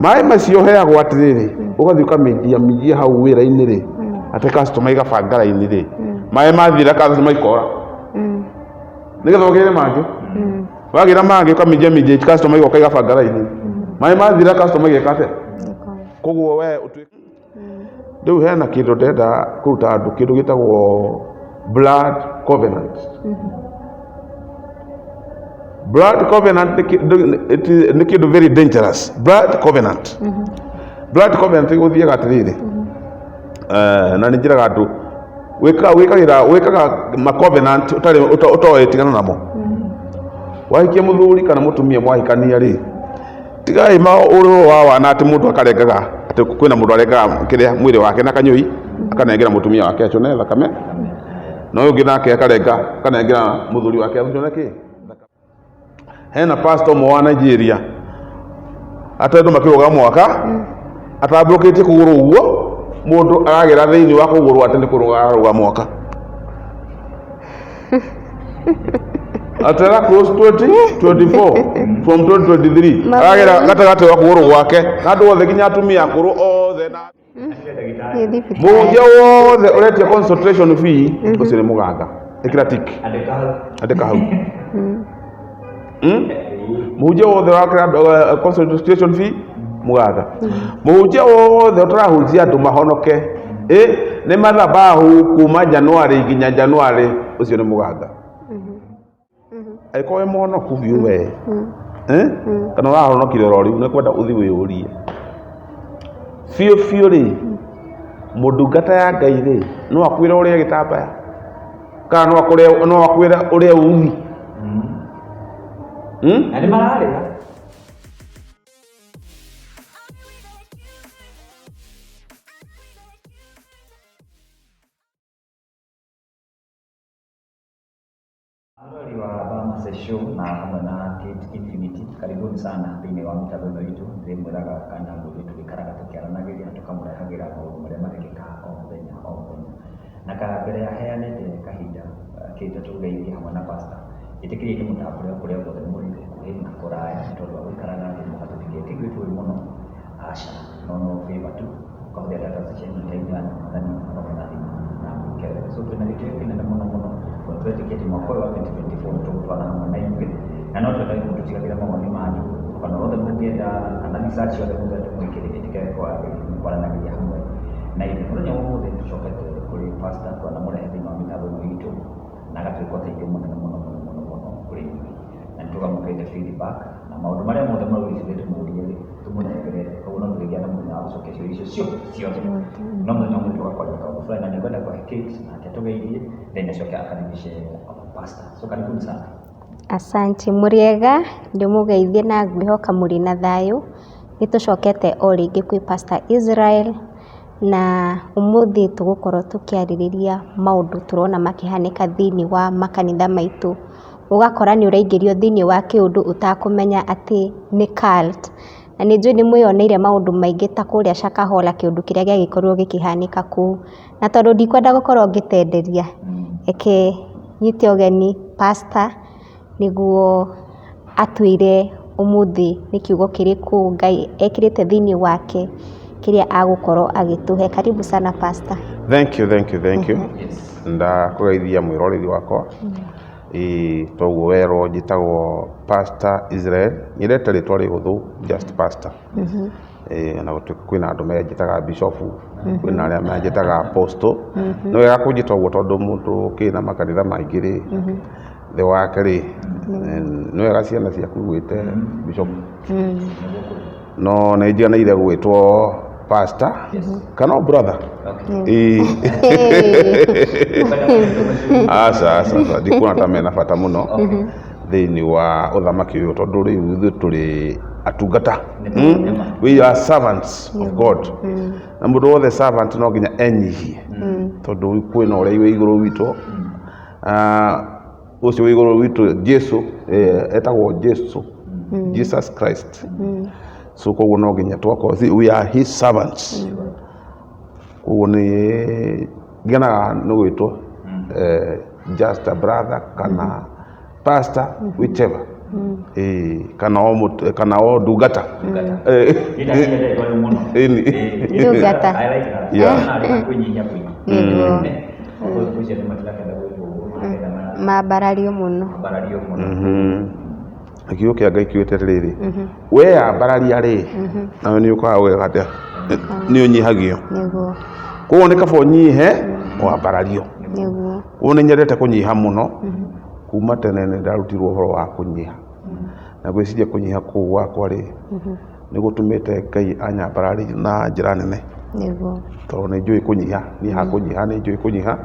Maĩ macio heagwo atĩrĩrĩ, ũgathiĩ ũkaminjia minjia hau wĩra-inĩ rĩ, atĩ customer igabanga raini rĩ, maĩ mathira customer ikora, nĩgetha ũgĩre mangĩ. Wagĩra mangĩ ũkaminjia minjia customer igoka igabanga raini, maĩ mathira customer igeka atĩa? Koguo we ũtuĩke rĩu hena kĩndũ ndĩrenda kũruta andũ, kĩndũ gĩtagwo blood covenant. Blood covenant nĩ kĩndũ very dangerous. Blood covenant, blood covenant gũthiaga atĩrĩrĩ, na nĩ njĩraga andũ wĩkaga wĩkagĩra wĩkaga ma covenant ũtarĩ ũtoĩ tigana namo. Wahikia mũthuri kana mũtumia, mwahikania rĩ, tigai ũrũrũ wa wana atĩ mũndũ akarengaga, atĩ kwĩna mũndũ arengaga kĩrĩa mwĩrĩ wake na kanyũi akanengera mũtumia wake acũne thakame, na ũyũ ũngĩ nake akarenga akanengera mũthuri wake acũne kĩ. Hena pastor ũmwe wa Nigeria atĩ andũ makĩrũga mwaka atambũrũkĩtie kũgũrũ ũguo, mũndũ aragera thĩinĩ wa kũgũrũ atĩ nĩ kũrũga ararũga mwaka atera close 2024 from 2023, aragera gatagatĩ wa kũgũrũ gwake, na andũ othe nginya atumia akũrũ othe na Nĩ thibitarĩ. Mũhunjia wothe ũretia consultation fee, ũcio nĩ mũganga. Ĩkĩra tick, andĩka hau. Mũhunjia wothe ũrakĩra consultation fee, mũganga. Mũhunjia wothe ũtarahunjia andũ mahonoke nĩ mathabahu kuma January nginya January, ũcio nĩ mũganga. Angĩkorwo wĩ mũhonoku biũ we, eh? Kana ũrahonokire oro rĩu, nĩ kwenda ũthiĩ wĩyũrie biũ biũ rĩ, mũndungata ya Ngai rĩ, no akwĩre ũrĩe gĩtambaya kana no akwĩre ũrĩe uthi? Hmm? Na nĩ mararĩra. Mwĩroreri wa Bamase Show na hamwe na Kate Infinity, karibuni sana thĩinĩ wa mĩtambo ĩno itũ. Ndĩmwĩraga kana ngwĩre tũgĩikaraga tũkĩaranagĩria na tũkamũrehagĩra maũndũ marĩa marekĩka o mũthenya o mũthenya. Na ka mbere ya heanĩte kahinda Kate atũgeithie hamwe na pastor, ĩtĩkĩriai ndĩmũtambũre o kũrĩa guothe mũrĩ, gũkuhĩ na kũraya, nĩ tondũ wa gũikaraga thĩ mũgatũtigia. Ti ithuĩ tũĩ mũno, aca, no no favor tu ũkahũthĩra data cianyu time yanyu. Mwathani aromũrathima na amwĩke wega. So twĩna gĩtĩo kĩnene mũno mũno tondũ twetĩkia atĩ mwaka ũyũ wa 2024 nĩ tũgũtwara hamwe na inyuĩ, na no twendage mũtũtigagĩre mawoni manyu, rũgano rwothe mũngĩenda kana research yothe mũngĩenda tũmwĩkĩre, ĩtĩkĩre kwaranagĩria hamwe na ithuĩ. Mũthenya wa ũmũthĩ nĩ tũcokete kũrĩ pastor twanamũrehe thĩinĩ wa mĩtambo ĩno itũ na agatuĩka ũteithio mũnene mũno mũno mũno mũno kũrĩ ithuĩ, na nĩ tũramũkĩrĩte feedback na maũndũ marĩa mothe mũraugire tũmũrie rĩ, tũmũnengere. Koguo no tũrĩgĩa na mũthenya wa gũcokia ciũria icio ciothe, no mũthenya ũmwe tũgakwaria kaũndũ fulani, na nĩngwenda kũhe Kate nake atũgeithie, then acoke akaribishe our pastor. So karibuni sana. Asante. Mũrĩega, ndĩmũgeithie na ngwĩhoka mũrĩ na thayũ. Nĩ tũcokete o rĩngĩ kwĩ Pastor Israel, na ũmũthĩ tũgũkorwo tũkĩarĩrĩria maũndũ tũrona makĩhanĩka thĩinĩ wa makanitha maitũ. Ũgakora nĩ ũraingĩrio thĩinĩ wa kĩũndũ ũtakũmenya atĩ nĩ cult. Na nĩ njũĩ nĩ mwĩyoneire maũndũ maingĩ ta kũrĩa Shakahola, kĩũndũ kĩrĩa gĩagĩkorirwo gĩkĩhanĩka kũu. Na tondũ ndikwenda gũkorwo ngĩtenderia, reke nyite ũgeni pastor nĩguo atwĩre ũmũthĩ nĩ kiugo kĩrĩkũ Ngai ekĩrĩte thĩinĩ wake kĩrĩa agũkorwo agĩtũhe. Karibu sana, pastor. Thank you, thank you, thank you. Ndakũgeithia mwĩroreri wakwa. Ĩĩ, toguo werwo, njĩtagwo Pastor Israel. Nyendete rĩtwa rĩhũthũ, just pastor. Ĩĩ, ona gũtuĩka kwĩna andũ menjĩtaga bishop, kwĩna arĩa manjĩtaga apostle. Nĩ wega kũnjĩta ũguo tondũ mũndũ ũkĩrĩ na makanitha maingĩ rĩ, thĩ wake rĩ, nĩ wega ciana ciaku igwĩte bishop. No nĩ njiganĩire gwĩtwo pastor kana o brother. Ĩĩ. Aca, aca, aca, ndikuona ta mena bata mũno thĩinĩ wa ũthamaki ũyũ, tondũ rĩu ithuĩ tũrĩ atungata. We are servants of God. Na mũndũ wothe servant no nginya enyihie, tondũ kwĩna ũrĩa wĩ igũrũ witũ. Ah, ũcio wĩ igũrũ witũ Jesu, etagwo Jesu, Jesus Christ. So koguo no nginya twakorwo we are his servants. Koguo nĩ ngenaga nĩ gwĩtwo just a brother kana pastor, whichever. Ĩĩ, kana o kana o ndungata. Ĩĩ. Nĩndaciendetwo nĩ mũno. Ĩni. Ndungata. I like that. Yeah. Na arĩ na kwĩnyihia kũingĩ. Nĩguo. Koguo thikũ ici andũ matirakenda gwĩkwo ũguo, marakenda Mambarario mũno. mambarario mũno. Na kiugo kĩa Ngai kiugĩte atĩrĩrĩ, weyambararia rĩ, nawe nĩ ũkaga gwĩka atĩa? Nĩ ũnyihagio. Nĩguo. Koguo nĩ kaba ũnyihe wambarario. Nĩguo. Koguo nĩ nyendete kũnyiha mũno. Kuma tene nĩ ndarutirwo ũhoro wa kũnyiha. Na ngwĩciria kũnyiha kũu gwakwa rĩ, nĩ gũtũmĩte Ngai anyambararie na njĩra nene. Nĩguo. Tondũ nĩ njũĩ kũnyiha, niĩ ha kũnyiha nĩ njũĩ kũnyiha.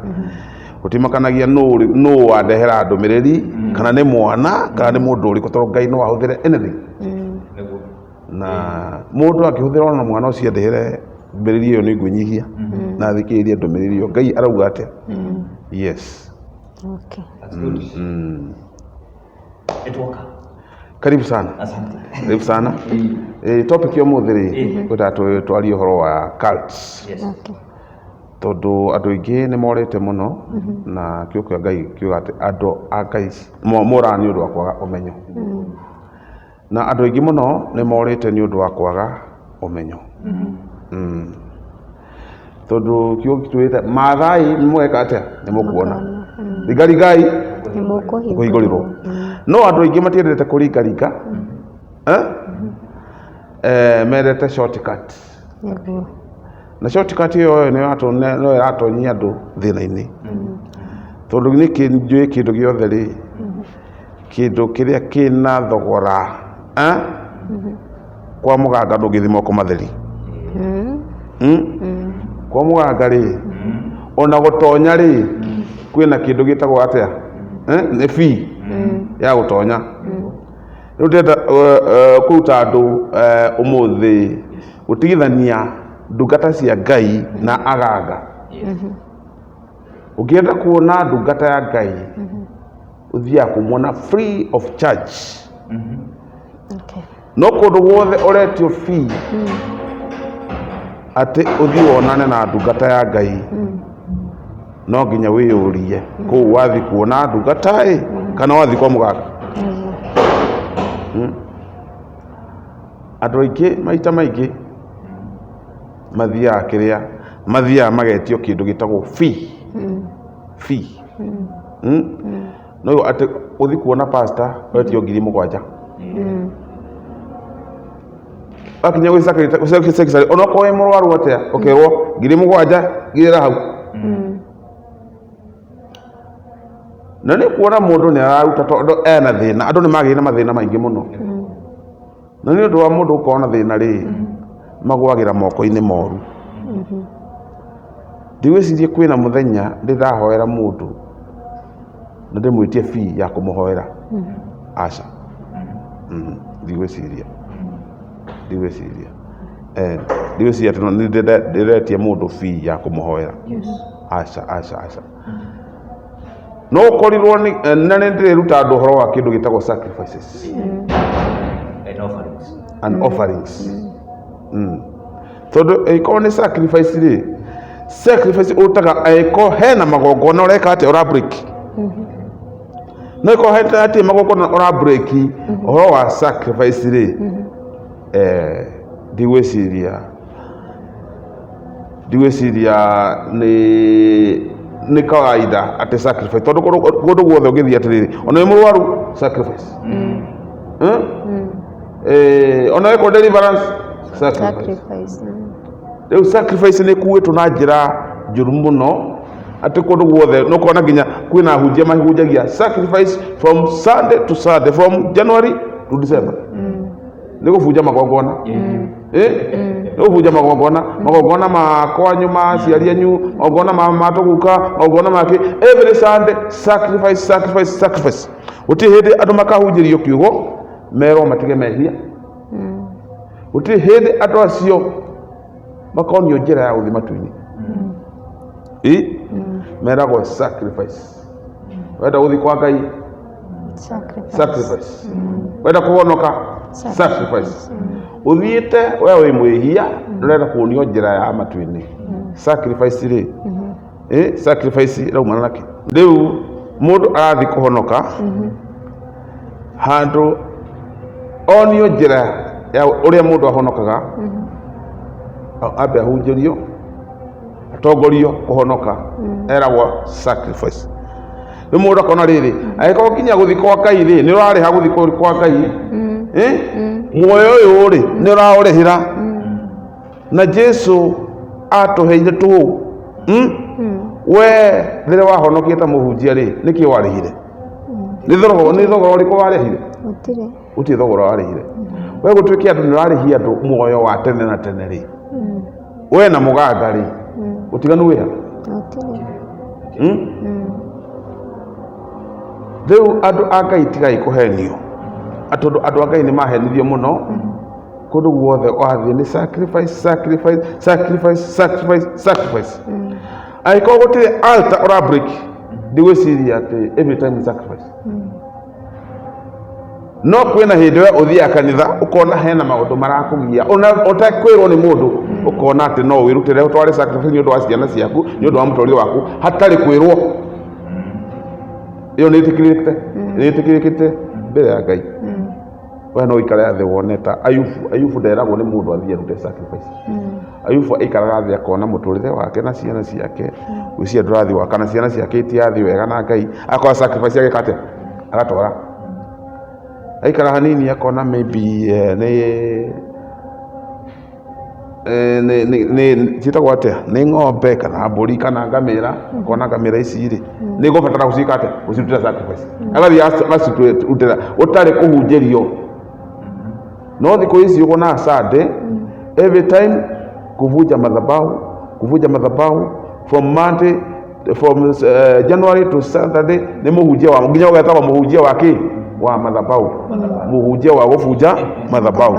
Gũtimakanagia nũ wandehera ndũmĩrĩri, kana nĩ mwana, kana nĩ mũndũ ũrĩkũ, tondũ Ngai no ahũthĩre anything. Nĩguo. Na mũndũ angĩhũthĩra ona mwana ũcio andehere ndũmĩrĩri ĩyo nĩ ngwĩnyihia na thikĩrĩrie ndũmĩrĩri ĩyo. Ngai arauga atĩa? Yes. Okay. That's good. Nĩtuoka. Karibu sana. Asante. Karibu sana. Topic ya ũmũthĩ rĩ, ngwendaga twarie ũhoro wa cults. Yes. Okay. Tondũ andũ aingĩ nĩ morĩte mũno na kiugo kĩa Ngai kiuga atĩ andũ a Ngai moraga nĩ ũndũ wa kwaga ũmenyo. Na andũ aingĩ mũno nĩ morĩte nĩ ũndũ wa kwaga ũmenyo. Tondũ kiugo gĩtwĩrĩte mathai nĩ mũgeka atĩa? Nĩ mũkuona. Ringaringai Nĩ mũkũhingũrĩrwo. kũhingũrĩrwo. No andũ aingĩ matiendete kũringaringa. Eh? Mendete shortcut. Nĩguo. Na shortcut ĩyo no ĩratonyia andũ thĩna-inĩ. Tondũ nĩ njũĩ kĩndũ gĩothe rĩ, kĩndũ kĩrĩa kĩna thogora, eh? Kwa mũganga ndũngĩthiĩ moko matheri. Kwa mũganga rĩ, ona gũtonya rĩ, kwĩna kĩndũ gĩtagwo atĩa? Nĩ fee ya gũtonya. Rĩu ndĩrenda kũruta andũ ũmũthĩ gũtigithania ndungata cia Ngai na aganga. Ũngĩenda kuona ndungata ya Ngai, ũthiaga kũmuona free of charge. Okay. No kũndũ guothe ũretio fee atĩ ũthiĩ wonane na ndungata ya Ngai, no nginya wĩyũrie kũu wathi kuona ndungata ĩ kana wathi kwa mũganga. Andũ aingĩ maita maingĩ mathiaga kĩrĩa mathiaga magetio kĩndũ gĩtagwo fee. Fee. No atĩ ũthiĩ kuona pastor wetio 7,000. Wakinya gwĩ secretary onokorwo wĩ mũrwaru atĩa ũkerwo 7,000 gĩra hau. Na nĩ kuona mũndũ nĩ araruta tondũ ena thĩna. Andũ nĩ magĩire na mathĩna maingĩ mũno. Na nĩ ũndũ wa mũndũ gũkorwo na thĩna rĩ, magwagĩra moko-inĩ moru. Ndigwĩciria kwĩna mũthenya ndĩ ndahoera mũndũ na ndĩmwĩtie fee ya kũmũhoera. Aca. Ndigwĩciria. Ndigwĩciria. Ndigwĩciria atĩ nĩ ndĩretia mũndũ fee ya kũmũhoera. Aca, aca, aca. No ũkorirwo nĩ, na nĩ ndĩreruta andũ ũhoro wa kĩndũ gĩtagwo sacrifices. And offerings. And offerings. Tondũ ĩkorwo nĩ sacrifice rĩ, sacrifice ũrutaga angĩkorwo hena magongona ũreka atĩa ũra break. No ĩkorwo hatirĩ magongona ũra break ũhoro wa sacrifice rĩ, ndigwĩciria nĩ kawaida atĩ sacrifice tondũ kũndũ guothe ũngĩthiĩ atĩrĩrĩ, ona wĩ mũrwaru sacrifice. Ona wekwo deliverance sacrifice. Sacrifice. Rĩu sacrifice nĩ ĩkuĩtwo na njĩra njũru mũno atĩ kũndũ guothe nĩ ũkona nginya kwĩna ahunjia mahunjagia sacrifice from Sunday to Sunday, from January to December. Nĩ gũbunja magongona. Nĩ gũbunja magongona, magongona ma kwanyu, ma aciari anyu, magongona ma tũguka, magongona ma kĩ. Every Sunday sacrifice, sacrifice, sacrifice. Gũtirĩ hĩndĩ andũ makahunjĩrio kiugo merwo matige mehia. Gũtirĩ hĩndĩ andũ acio makonio njĩra ya gũthiĩ matu-inĩ. Meragwo sacrifice. Wenda gũthiĩ kwa Ngai, Sacrifice. sacrifice. Wenda kũhonoka, sacrifice. Ũthiĩte we wĩ mwĩhia, ndũrenda kuonio njĩra ya matu-inĩ. Sacrifice rĩ, sacrifice ĩraumana na kĩ? Rĩu mũndũ arathiĩ kũhonoka, Handũ onio njĩra ya ũrĩa mũndũ ahonokaga, ambe ahunjĩrio, atongorio kũhonoka, eragwo sacrifice. Rĩu mũndũ akona rĩrĩ, angĩkorwo nginya gũthiĩ kwa Ngai rĩ, nĩ ũrarĩha gũthiĩ kwa Ngai, eh? Muoyo ũyũ rĩ, nĩ ũraũrĩhĩra. Na Jesu atũheire tũhũ. We rĩrĩa wahonokie ta mũhunjia rĩ, nĩkĩ warĩhire? Nĩ thogora ũrĩkũ warĩhire? Gũtirĩ. Gũtirĩ thogora warĩhire. We gũtuĩke andũ nĩ ũrarĩhia andũ muoyo wa tene na tene rĩ, we na mũganga rĩ, ũtiganu wĩ ha? Gũtirĩ. Rĩu andũ a Ngai tigai kũhenio, tondũ andũ a Ngai nĩ mahenirio mũno. Kũndũ guothe wathiĩ nĩ sacrifice, sacrifice, sacrifice, sacrifice, sacrifice. Angĩkorwo gũtirĩ altar ũra break, ndigwĩciria atĩ every time is sacrifice. No kwĩna hĩndĩ we ũthiaga kanitha ũkona hena maũndũ marakũgia ona ũtekwĩrwo nĩ mũndũ, ũkona atĩ no wĩrutĩre ũtware sacrifice nĩ ũndũ wa ciana ciaku, nĩ ũndũ wa mũtũrĩre waku, hatarĩ kwĩrwo. Ĩyo nĩ ĩtĩkĩrĩkĩte, nĩ ĩtĩkĩrĩkĩte mbere ya Ngai. We no ũikare thĩ wone ta Ayubu. Ayubu nderagwo nĩ mũndũ athiĩ arute sacrifice. Ayubu aikaraga thĩ akona mũtũrĩre wake na ciana ciake, gwĩciria ndũrathiĩ wa kana ciana ciake itirathiĩ wega na Ngai, akoya sacrifice ageka atĩa? Agatwara. Aikara hanini akona maybe nĩ nĩ ciĩtagwo atĩa, nĩ ng'ombe kana mbũri kana ngamĩra, akona ngamĩra ici rĩ, nĩ ngũbatara gũciĩka atĩa? Gũcirutĩra sacrifice. Agathiĩ agacirutĩra gũtarĩ kũhunjĩrio. No thikũ ici ũkonaga Sunday every time kuvunja madhabahu, kuvunja madhabahu from Monday, from January to Saturday, nĩ mũhunjia wa nginya ũgetagwo mũhunjia wa kĩ? Wa madhabahu, mũhunjia wa gũbunja madhabahu.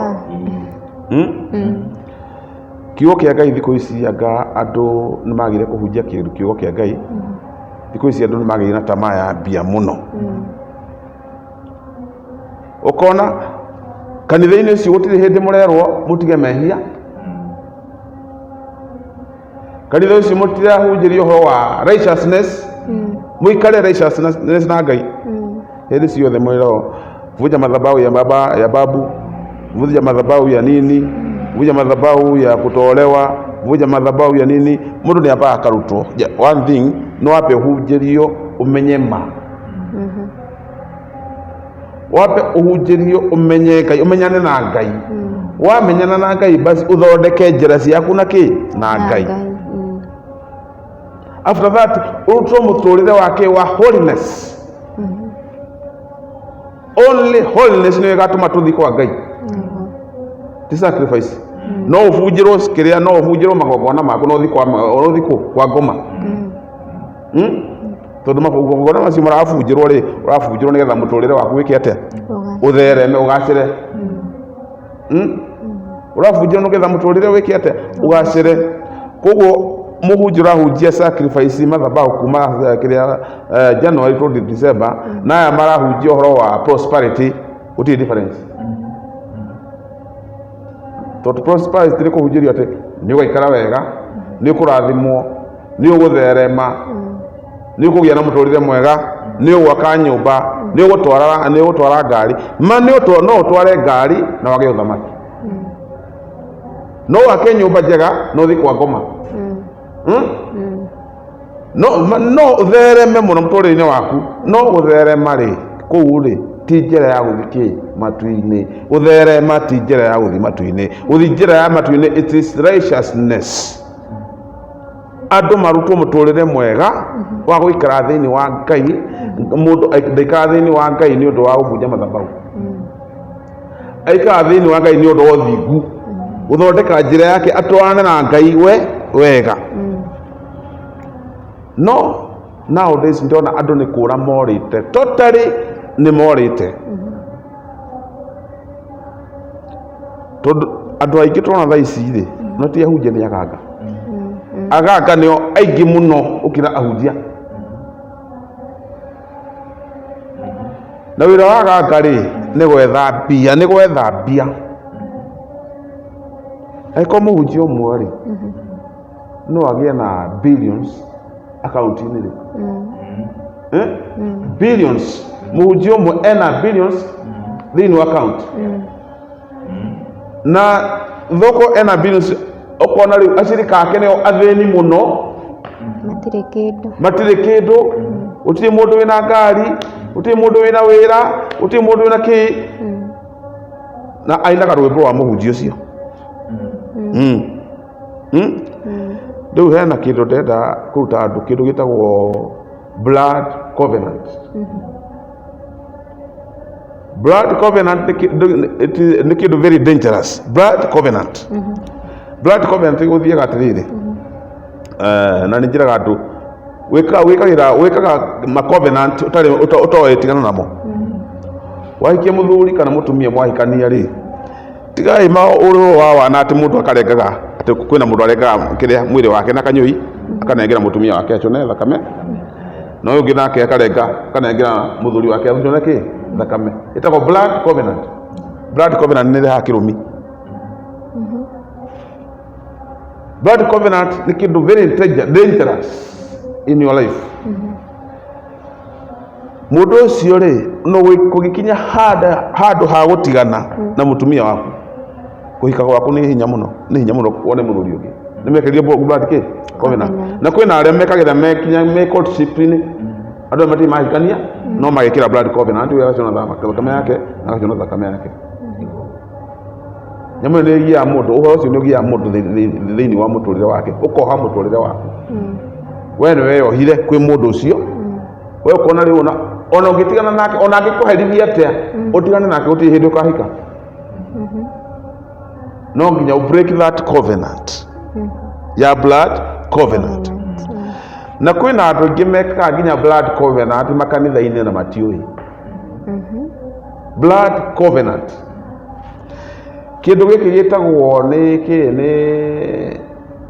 Kiugo kĩa Ngai thikũ ici anga andũ nĩ magire kũhunjia kiugo kĩa Ngai. Thikũ ici andũ nĩ magĩire na tamaa ya mbia mũno. Ũkona kanitha-inĩ ũcio gũtirĩ hĩndĩ mũrerwo mũtige mehia. Kanitha ũcio mũtirahunjĩrio ũhoro wa righteousness, mũikare righteousness na Ngai. Hĩndĩ ciothe mwĩragwo vunja madhabahu ya baba, ya babu, vunja madhabahu ya nini, vunja madhabahu ya kutolewa, vunja madhabahu ya nini. Mũndũ nĩ ambaga akarutwo. One thing, no wambe ũhunjĩrio ũmenye ma, wambe ũhunjĩrio ũmenye Ngai, ũmenyane na Ngai. Wamenyana na Ngai, basi ũthondeke njĩra ciaku na kĩ? Na Ngai. After that ũrutwo mũtũrĩre wake wa holiness. Only holiness nĩyo ĩgatũma tũthiĩ kwa Ngai, ti sacrifice. No ũbunjĩrwo kĩrĩa, no ũbunjĩrwo magongona maku, no ũthiĩ kwa, no ũthiĩ kũ? Kwa ngoma. Tondũ magongona macio marabunjĩrwo rĩ, ũrabunjĩrwo nĩgetha mũtũrĩre waku wĩke atĩa? Ũthereme, ũgacĩre. Ũrabunjĩrwo nĩgetha mũtũrĩre wĩke atĩa? Ũgacĩre. Koguo mũhunjia ũrahunjia sacrifice madhabahu kuma kĩrĩa January to December, na aya marahunjia ũhoro wa prosperity, gũtirĩ difference. Tondũ prosperity nĩ kũhunjĩrio atĩ nĩ ũgaikara wega, nĩ ũkũrathimwo, nĩ ũgũtherema, nĩ ũkũgĩa na mũtũrĩre mwega, nĩ ũgwaka nyũmba, nĩ ũgũtwara ngari. Ma nĩ no ũtware ngari na wage ũthamaki. No wake nyũmba njega no ũthiĩ kwa ngoma. No no ũthereme mũno mũtũrĩre-inĩ waku, no gũtherema rĩ, kũu rĩ, ti njĩra ya gũthiĩ kĩ? Matu-inĩ. Gũtherema ti njĩra ya gũthiĩ matu-inĩ. Gũthiĩ njĩra ya matu-inĩ, it is righteousness. Andũ marutwo mũtũrĩre mwega wa gũikara thĩinĩ wa Ngai. Mũndũ ndaikara thĩinĩ wa Ngai nĩ ũndũ wa gũbunja madhabahu, aikara thĩinĩ wa Ngai nĩ ũndũ wa ũthingu, gũthondeka njĩra yake atwarane na Ngai we wega. No nowadays ndona andũ nĩ kũra morĩte, totally nĩ morĩte, tondũ andũ aingĩ tũrona thaa ici rĩ, no ti ahunjia, nĩ aganga. Aganga nĩo aingĩ mũno gũkĩra ahunjia. Na wĩra wa aganga rĩ, nĩ gwetha mbia, nĩ gwetha mbia. Angĩkorwo mũhunjia ũmwe rĩ, no agĩe na billions akaunti-inĩ rĩ, eh? Billions, mũhunjia ũmwe ena billions. Thĩinĩ wa county na thoko ena billions, ũkona rĩu acirika ake nĩo athĩni mũno. Matirĩ kĩndũ. Matirĩ kĩndũ. Gũtirĩ mũndũ wĩna ngari, gũtirĩ mũndũ wĩna wĩra, gũtirĩ mũndũ wĩna kĩ, na ainaga rwĩmbo rwa mũhunjia ũcio. Rĩu hena kĩndũ ndĩrenda kũruta andũ, kĩndũ gĩtagwo blood covenant. Blood covenant nĩ kĩndũ very dangerous. Blood covenant, blood covenant gũthiaga atĩrĩrĩ, na nĩ njĩraga andũ wĩkaga wĩkaga ma covenant ũtarĩ ũtoĩ, tigana namo. Wahikia mũthuri kana mũtumia, mwahikania rĩ, tigai ma ũrũrũ wa wana atĩ mũndũ akarengaga, atĩ kwĩna mũndũ arengaga kĩrĩa mwĩrĩ wake na kanyũi akanengera mũtumia wake acũne thakame, na ũyũ ũngĩ nake akarenga akanengera mũthuri wake acũne kĩ thakame. Ĩtagwo blood covenant. Blood covenant nĩ ĩrehaga kĩrumi. Blood covenant nĩ kĩndũ very dangerous in your life. Mũndũ ũcio rĩ, no kũgĩkinya handũ ha gũtigana na mũtumia waku, kũhika gwaku nĩ hinya mũno, nĩ hinya mũno wone mũthuri ũngĩ. Nĩ mekĩrire blood kĩ covenant. Na kwĩna arĩa mekagĩra me kinya me courtship-inĩ, andũ arĩa matirĩ mahikania no magekĩra blood covenant, ũyũ agacũna thakame yake na agacũna thakame yake. Nyamũ ĩyo nĩ ĩgiaga mũndũ, ũhoro ũcio nĩ ũgiaga mũndũ thĩinĩ wa mũtũrĩre wake, ũkoha mũtũrĩre waku. We nĩ weyohire kwĩ mũndũ ũcio. We ũkona rĩu ona ũngĩtigana nake, ona angĩkũherithia atĩa, ũtigane nake, gũtirĩ hĩndĩ ũkahika. No nginya ũ break that covenant ya blood covenant. Na kwĩna andũ aingĩ mekaga nginya blood covenant makanitha-inĩ na matiũĩ blood covenant. Kĩndũ gĩkĩ gĩtagwo nĩ kĩ? Nĩ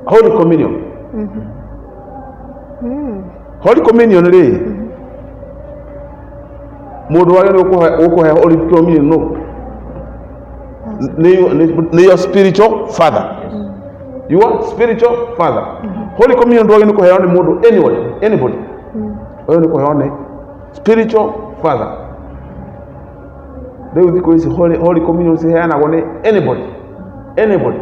Holy Communion. Holy Communion rĩ, mũndũ wagĩrĩirwo gũkũhe Holy Communion no nĩ your spiritual father, your spiritual father. Holy Communion ndwagĩrĩirwo nĩ kũheo nĩ mũndũ anybody, anybody. Ũyũ nĩ kũheo nĩ spiritual father. Rĩu thikũ ici Holy Communion ciheanagwo nĩ anybody, anybody.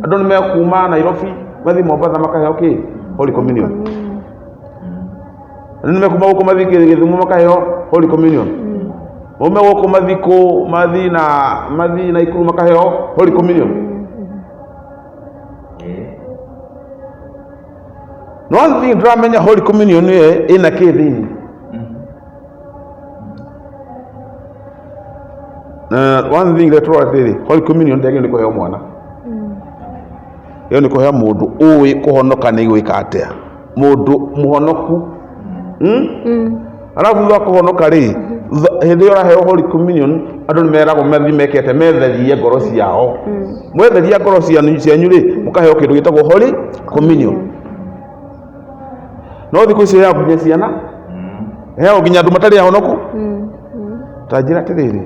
Andũ nĩ mekuma Nairobi mathiĩ Mombatha makaheo kĩ? Holy Communion. Andũ nĩ mekuma gũkũ mathiĩ Gĩthumo makaheo Holy Communion. Maume gũkũ mathiĩ kũ mathiĩ na mathiĩ Naikuru makaheo Holy Communion. No one thing ndĩramenya, Holy Communion ĩyo ĩna kĩ thĩinĩ? Na one thing ĩrĩa tũrora atĩrĩrĩ, Holy Communion ndĩagĩrĩirwo nĩ kũheo mwana, ĩyo nĩ kũheo mũndũ ũĩ kũhonoka nĩ gwĩka atĩa, mũndũ mũhonoku. Arabu thutha wa kũhonoka rĩ, hĩndĩ ĩyo ũraheo Holy Communion, andũ nĩ meragwo mathiĩ mekete metherie ngoro ciao. Mwetheria ngoro cianyu rĩ, mũkaheo kĩndũ gĩtagwo Holy Communion. No thikũ ici ĩheagwo nginya ciana, ĩheagwo nginya andũ matarĩ ahonoku. Ta njĩra atĩrĩrĩ,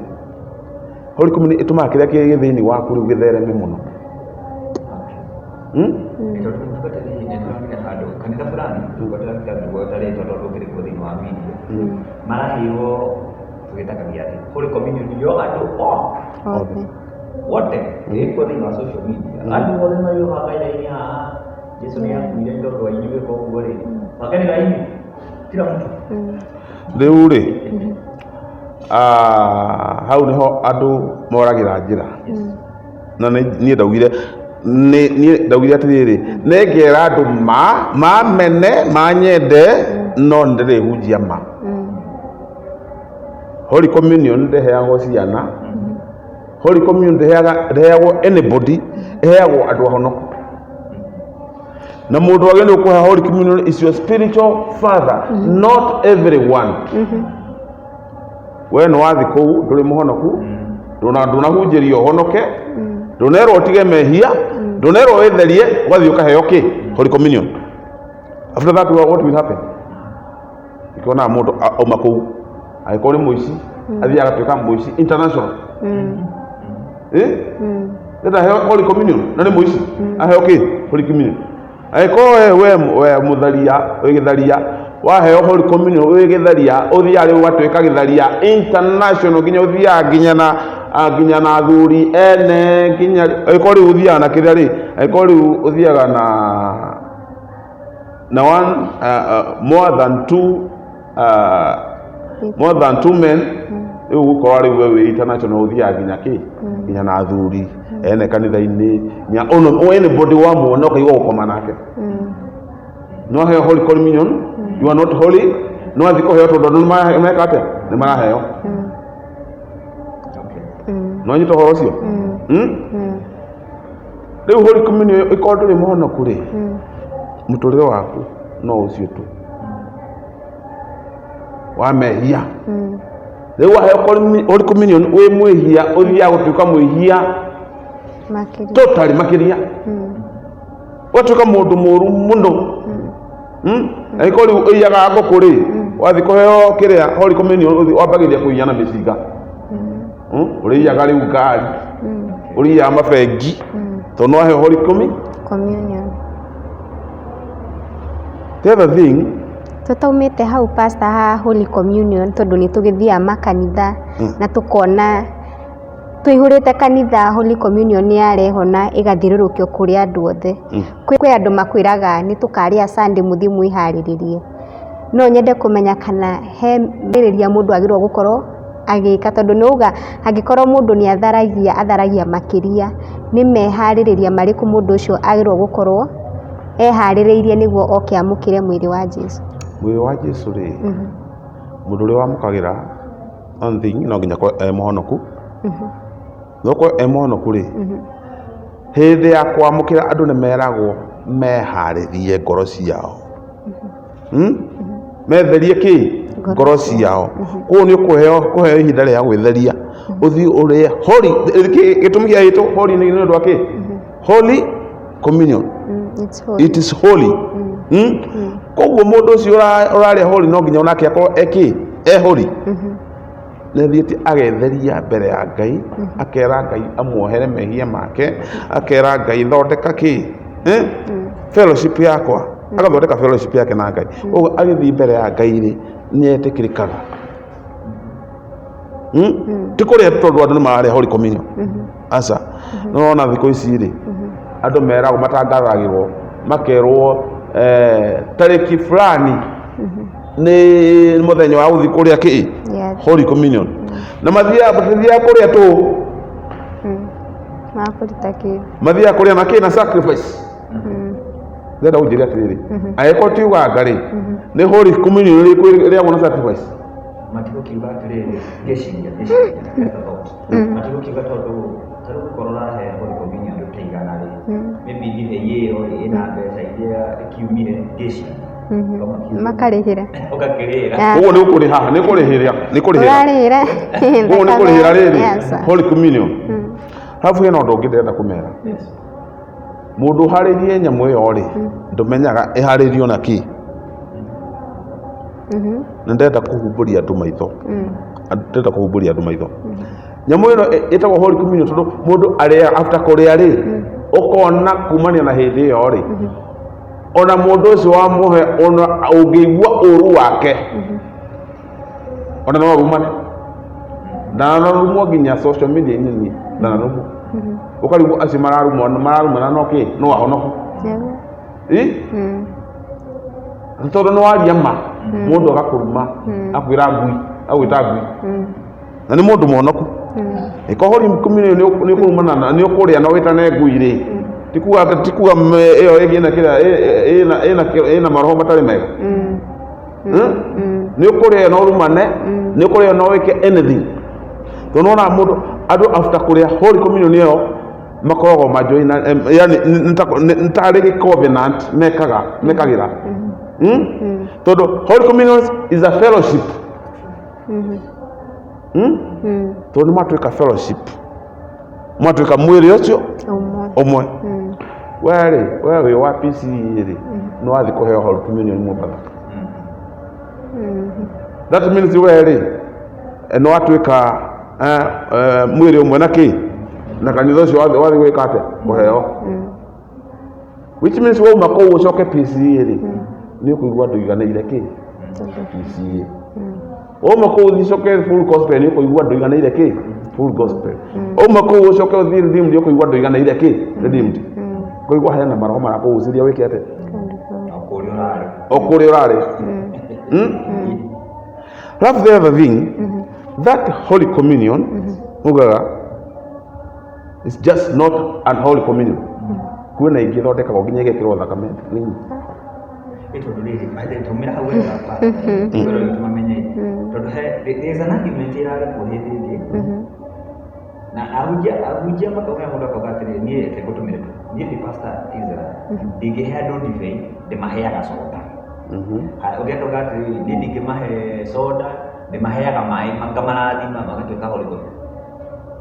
Holy Communion ĩtũmaga kĩrĩa kĩ thĩinĩ waku rĩu gĩthereme mũno. Tondũ tũbataire nĩ tũronire handũ kanitha fulani tũgweta rĩtwa tondũ ũkĩrĩ kuo thĩinĩ wa media, maraheirwo tũgĩtaga gĩathĩ Holy Communion yo andũ othe. Wote ĩkuo thĩinĩ wa social media, andũ othe marĩohaga raini haha, Jesu nĩ akuire nĩ tondũ wa inyuĩ, koguo rĩ, pangeni raini kila mtu. Rĩu rĩ, hau nĩho andũ moragĩra njĩra. Na niĩ ndaugire, niĩ ndaugire atĩrĩrĩ, nĩngera andũ ma mamene manyende, no nĩndĩrĩhunjia ma. Holy Communion ndĩheagwo ciana. Holy Communion ndĩheagwo anybody, ĩheagwo andũ ahonoku. Na mũndũ wagĩrĩirwo kũhe Holy Communion is your spiritual father, not everyone. We nĩ wathi kũu ndũrĩ mũhonoku, ndũnahunjĩrio ũhonoke, ndũnerwo ũtige mehia, ndũnerwo wĩtherie, ũgathiĩ ũkaheo kĩ? Holy Communion. After that, what will happen? Ũkĩonaga mũndũ auma kũu, angĩkorwo nĩ mũici, athiĩ agatuĩka mũici international. Eh? Nenda aheo Holy Communion na nĩ mũici, aheo kĩ? Holy Communion. Angĩkorwo we mũtharia, wĩ gĩtharia, waheo Holy Communion wĩ gĩtharia, ũthiaga rĩu ũgatuĩka gĩtharia international, nginya ũthiaga nginya na nginya na athuri ene, nginya angĩkorwo rĩu ũthiaga na kĩrĩa rĩ, angĩkorwo rĩu ũthiaga na one more than two more than two men, rĩu ũgũkora rĩu we wĩ international, ũthiaga nginya kĩ, nginya na athuri ene kanitha-inĩ, nginya ono anybody wamuona ũkaigua gũkoma nake. No heo Holy Communion, you are not holy. No athiĩ kũheo tondũ andũ nĩ meka atĩa, nĩ maraheo. No nyita ũhoro ũcio. Rĩu Holy Communion, ĩkorwo ndũrĩ mũhonoku rĩ, mũtũrĩre waku no ũcio tu wa mehia. Rĩu waheo Holy Communion wĩ mwĩhia, ũthiaga gũtuĩka mwĩhia makĩria. Totally makĩria, ũgatuĩka mũndũ mũru mũno. Angĩkorwo rĩu ũiyaga ngũkũ rĩ, wathiĩ kũheo kĩrĩa Holy Communion, ũthiĩ wambagĩrĩria kũiya na mĩcinga. Ũrĩiyaga rĩu ngari, ũrĩiyaga mabengi, tondũ no waheo Holy Communion. The other thing, Tũtaumĩte hau, pastor, ha Holy Communion, tondũ nĩ tũgĩthiaga makanitha na tũkona tũihũrĩte kanitha, Holy Communion nĩ yarehwo na ĩgathiũrũrũkio kũrĩ andũ othe. Kwĩ andũ makwĩraga nĩ tũkarĩa Sunday, mũthiĩ mwĩharĩrĩrie. No nyende kũmenya kana he rĩrĩria mũndũ agĩrĩirwo gũkorwo agĩka, tondũ nĩ uga angĩkorwo mũndũ nĩ atharagia, atharagia makĩria, nĩ meharĩrĩria marĩkũ mũndũ ũcio agĩrĩirwo gũkorwo eharĩrĩirie nĩguo oke amũkĩre mwĩrĩ wa Jesu? Mwĩrĩ wa Jesu rĩ, mũndũ ũrĩa wamũkagĩra, one thing, no nginya akorwo e mũhonoku. No akorwo e mũhonoku rĩ, hĩndĩ ya kwamũkĩra andũ nĩ meragwo meharĩrie ngoro ciao. Metherie kĩ? Ngoro ciao. Koguo nĩ ũkũheo kũheo ihinda rĩa gwĩtheria, ũthiĩ ũrĩe holy. Gĩtũmi gĩa ĩtwo holy nĩ ũndũ wa kĩ? Holy Communion. It's holy. It is holy. Koguo mũndũ ũcio ũrarĩa holy no nginya onake akorwo ekĩ e holy. Nĩ athiĩte agetheria mbere ya Ngai, akera Ngai amuohere mehia make, akera Ngai thondeka kĩ, eh? Fellowship yakwa, agathondeka fellowship yake na Ngai. Ũguo agĩthiĩ mbere ya Ngai rĩ, nĩ etĩkĩrĩkaga. Ti kũrĩa tondũ andũ nĩ mararĩa Holy Communion, aca. No wona thikũ ici rĩ, andũ meragwo, matangathagĩrwo, makerwo tarĩki fulani nĩ mũthenya wa gũthiĩ kũrĩa kĩ Holy Communion, na mathiaga kũrĩa tũ Makũruta kĩ? Mathiaga kũrĩa na kĩ? Na sacrifice. Ndĩrenda ũnjĩre atĩrĩrĩ, angĩkorwo ti Uganda rĩ, nĩ Holy Communion ĩrĩkũ ĩrĩagwo na sacrifice? Matigũkiuga atĩrĩrĩ, ngĩciria just a thought, matigũkiuga tondũ ta rĩu gũkorwo ũrahe Holy Communion andũ ta 100 rĩ, maybe ndibei ĩyo rĩ ĩna mbeca iria ĩkiumire, ngĩciria. Makarĩhĩra. Ũgakĩrĩra. Ũguo nĩ ũkũrĩha, nĩ kũrĩhĩra, nĩ kũrĩhĩra. Ũrarĩhĩra. Ũguo nĩ kũrĩhĩra rĩrĩ Yes. Holy Communion. Arabu hena ũndũ ũngĩ ndĩrenda kũmera. Mũndũ ũharĩrie nyamũ ĩyo rĩ, ndũmenyaga ĩharĩrio na kĩ. Na ndĩrenda kũhumbũria andũ maitho. Ndĩrenda kũhumbũria andũ maitho. Nyamũ ĩno ĩtagwo Holy Communion tondũ mũndũ arĩa after kũrĩa rĩ, ũkona kumania na hĩndĩ ĩyo rĩ, ona mũndũ ũcio wamũhe, ona ũngĩigua ũru wake, ona no arumane na no arumwo nginya social media inĩ niĩ ndanarumwo, ũkarigwo acio mararumwo mararumana no kĩ no ahonoku. Ĩ? Nĩ tondũ nĩ waria ma, mũndũ agakũruma, akwĩra ngui, agwĩta ngui, na nĩ mũndũ mũhonoku. Ĩko Holy Communion nĩ ũkũrumana na nĩ ũkũrĩa na wĩtane ngui rĩ, ti kuga ĩyo ĩngĩ ĩna kĩrĩa ĩna maroho matarĩ mega. Nĩ ũkũrĩa na ũrumane, nĩ ũkũrĩa na wĩke anything, tondũ nĩwonaga mũndũ, andũ after kũrĩa Holy Communion ĩyo makoragwo majoina, yani nĩ tarĩ gĩ covenant mekaga mekagĩra. Tondũ Holy Communion is a fellowship. Tondũ nĩ matuĩka fellowship, matuĩka mwĩrĩ ũcio ũmwe. Ũmwe. We rĩ, we wĩ wa PCEA rĩ, nĩ wathiĩ kũheo Holy Communion Mombatha, that means we rĩ, nĩ watuĩka mwĩrĩ ũmwe na kĩ na kanitha ũcio wathiĩ gwĩka atĩa, kũheo, which means wauma kũu ũcoke PCEA rĩ, nĩ ũkũigua ndũiganĩire kĩ PCEA. Wauma kũu ũthiĩ ũcoke full gospel, nĩ ũkũigua ndũiganĩire kĩ full gospel. Wauma kũu ũcoke ũthiĩ redeemed, ũkũigua ndũiganĩire kĩ redeemed. Kũigua hena maroho marakũgucĩria wĩke atĩa? O kũrĩa ũrarĩ. O kũrĩa ũrarĩ. Alafu the other thing, that holy communion ugaga it's just not an holy communion. Kwĩna ingĩ ithondekagwo nginya igekĩrwo thakame nini. Ĩ tondũ rĩrĩ, by the way, taumĩra hau wega pastor, witũ mamenye tondũ he there is an argument ĩrarĩ kuo hĩndĩ ĩngĩ na ahunjia makauga, mũndũ akauga atĩrĩrĩ, niĩ reke ngũtũmĩre tu, niĩ ndĩ pastor Israel, ndingĩhe andũ ndibei, ndĩmaheaga soda. Haya, ũngĩ akauga atĩrĩrĩ, niĩ ndingĩmahe soda, ndĩmaheaga maĩ ngamarathima magatuĩka Holy Ghost.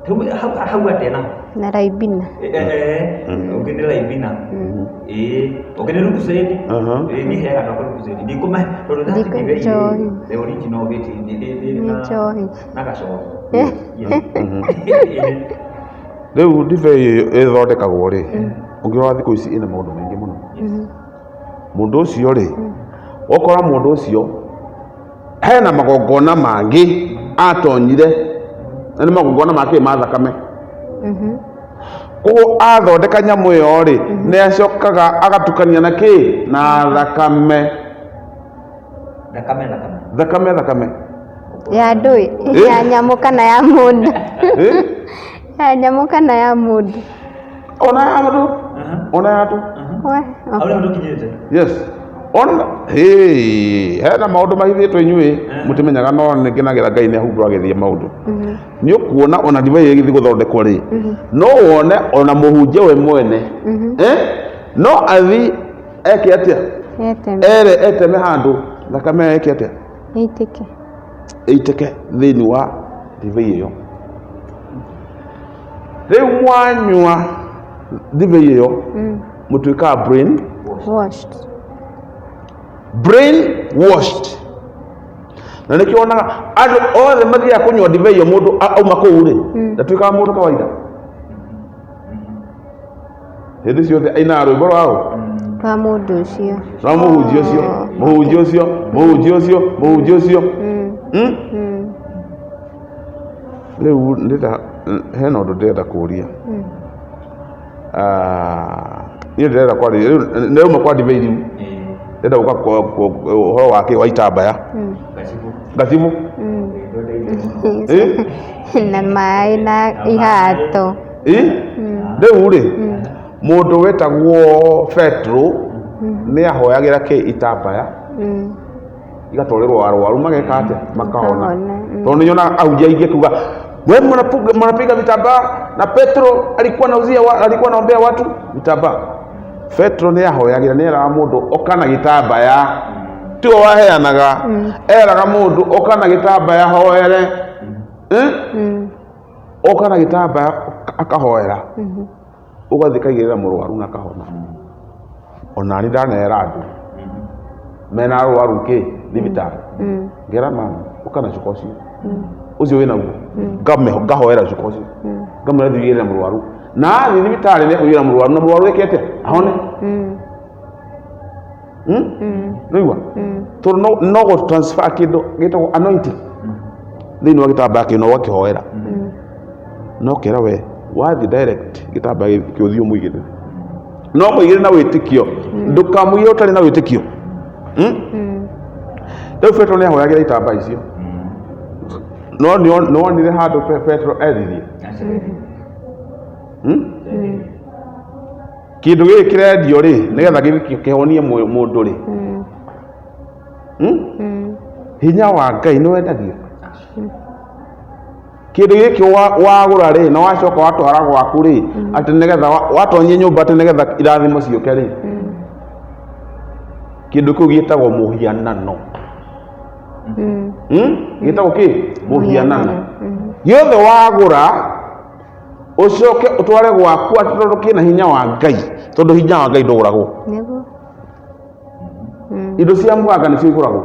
Rĩu hau atĩa naho? Na raibina. Ũngĩ nĩ raibina, ĩĩ, ũngĩ nĩ lucozade. Ĩĩ, niĩ heaga andũ akwa lucozade, ndikũmahe tondũ that ndibei njohi. The original of it nĩ Nĩ njohi. Na gacoho. Rĩu ndibei ĩthondekagwo rĩ, ũngĩrora thikũ ici ĩna maũndũ maingĩ mũno. Mũndũ ũcio rĩ, ũkora mũndũ ũcio hena magongona mangĩ atonyire, na nĩ magongona ma kĩ? Ma thakame. Koguo athondeka nyamũ ĩyo rĩ, nĩ acokaga agatukania na kĩ? Na thakame. Thakame, thakame. Thakame, thakame. Ya ndũĩ? Ya nyamũ kana ya mũndũ? Ya nyamũ kana ya mũndũ? Ona ya andũ, ona ya andũ. We, Hau nĩho tũkinyĩte. Yes, ona hey, hena maũndũ mahithĩtwo inyuĩ mũtimenyaga, no nĩ ngenagĩra Ngai nĩ ahumbũra agĩthiĩ maũndũ. Nĩ ũkuona ona ndibei ĩgĩthiĩ gũthondekwo rĩ, no wone ona mũhunjia we mwene, eh? No athi eke atĩa? Eteme. Ere eteme handũ thakame eke atĩa? Ĩitĩke. Ĩitĩke thĩinĩ wa ndibei ĩyo. Rĩu mwanyua ndibei ĩyo, mũtuĩkaga brain washed. Brain washed. Na nĩkĩo wonaga andũ othe mathiaga kũnyua ndibei ĩyo, mũndũ auma kũu rĩ, ndatuĩkaga mũndũ kawaida. Hĩndĩ ciothe ainaga rwĩmbo rwaũ? Rwa mũndũ ũcio. Rwa mũhunjia ũcio, mũhunjia ũcio, mũhunjia ũcio, mũhunjia ũcio. Rĩu ndĩrenda, hena ũndũ ndĩrenda kũria. Ah, niĩ ndĩrenda kwarĩria rĩu nĩrauma kwa ndibei, rĩu ndĩrenda gũka ũhoro wa kĩ wa itambaya. Gacibũ. Gacibũ. Eh? Na maĩ na ihato. Ĩ? Rĩu rĩ, mũndũ wĩtagwo Petro nĩ ahoyagĩra kĩ itambaya, igatwarĩrwo arwaru, mageka atĩa? Makahona. Makahona. Tondũ nĩ nyonaga ahunjia aingĩ kuga we mnapiga vitambaa na Petro alikuwa anauzia alikuwa anaombea watu vitambaa. Petro nĩ ahoyagĩra, nĩ eraga mũndũ oka na gĩtambaya, tiwe waheanaga, eraga mũndũ oka na gĩtambaya hoere. Eh? Oka na gĩtambaya akahoera, ũgathiĩ kaigĩrĩra mũrwaru na akahona. Ona nĩ ndanera andũ mena arwaru kĩ thibitarĩ, ngera mama ũka na cuka ũcio ũcio wĩnaguo, ngahoera cuka ũcio, ngamwĩra thiĩ ũigĩrĩre mũrwaru, na athiĩ thibitarĩ nĩ ekũigĩrĩra mũrwaru na mũrwaru eke atĩa? Ahone. Nĩigua tondũ no gũ transfer kĩndũ gĩtagwo anointing thĩinĩ wa gĩtambaya kĩu na ũgakĩhoera, no kera we wathiĩ direct gĩtambaya kĩu ũthiĩ ũmũigĩrĩre, no mũigĩrĩre na wĩtĩkio, ndũkamũigĩrĩre ũtarĩ na wĩtĩkio. Rĩu Petro nĩ ahoyagĩra itambaya icio, no nĩ wonire handũ Petro endirie? Kĩndũ gĩkĩ kĩrendio rĩ, nĩgetha gĩthiĩ kĩhonie mũndũ rĩ, Hinya wa Ngai nĩ wendagio? Kĩndũ gĩkĩ wagũra rĩ, na wacoka watwara gwaku rĩ, atĩ nĩgetha watonyia nyũmba, atĩ nĩgetha irathimo ciũke rĩ, kĩndũ kĩu gĩtagwo mũhianano. Gĩtagwo kĩ? Mũhianano. Gĩothe wagũra ũcoke ũtware gwaku atĩ tondũ kĩna hinya wa Ngai, tondũ hinya wa Ngai ndũgũragwo. Nĩguo. Indo cia mũganga nĩcio igũragwo,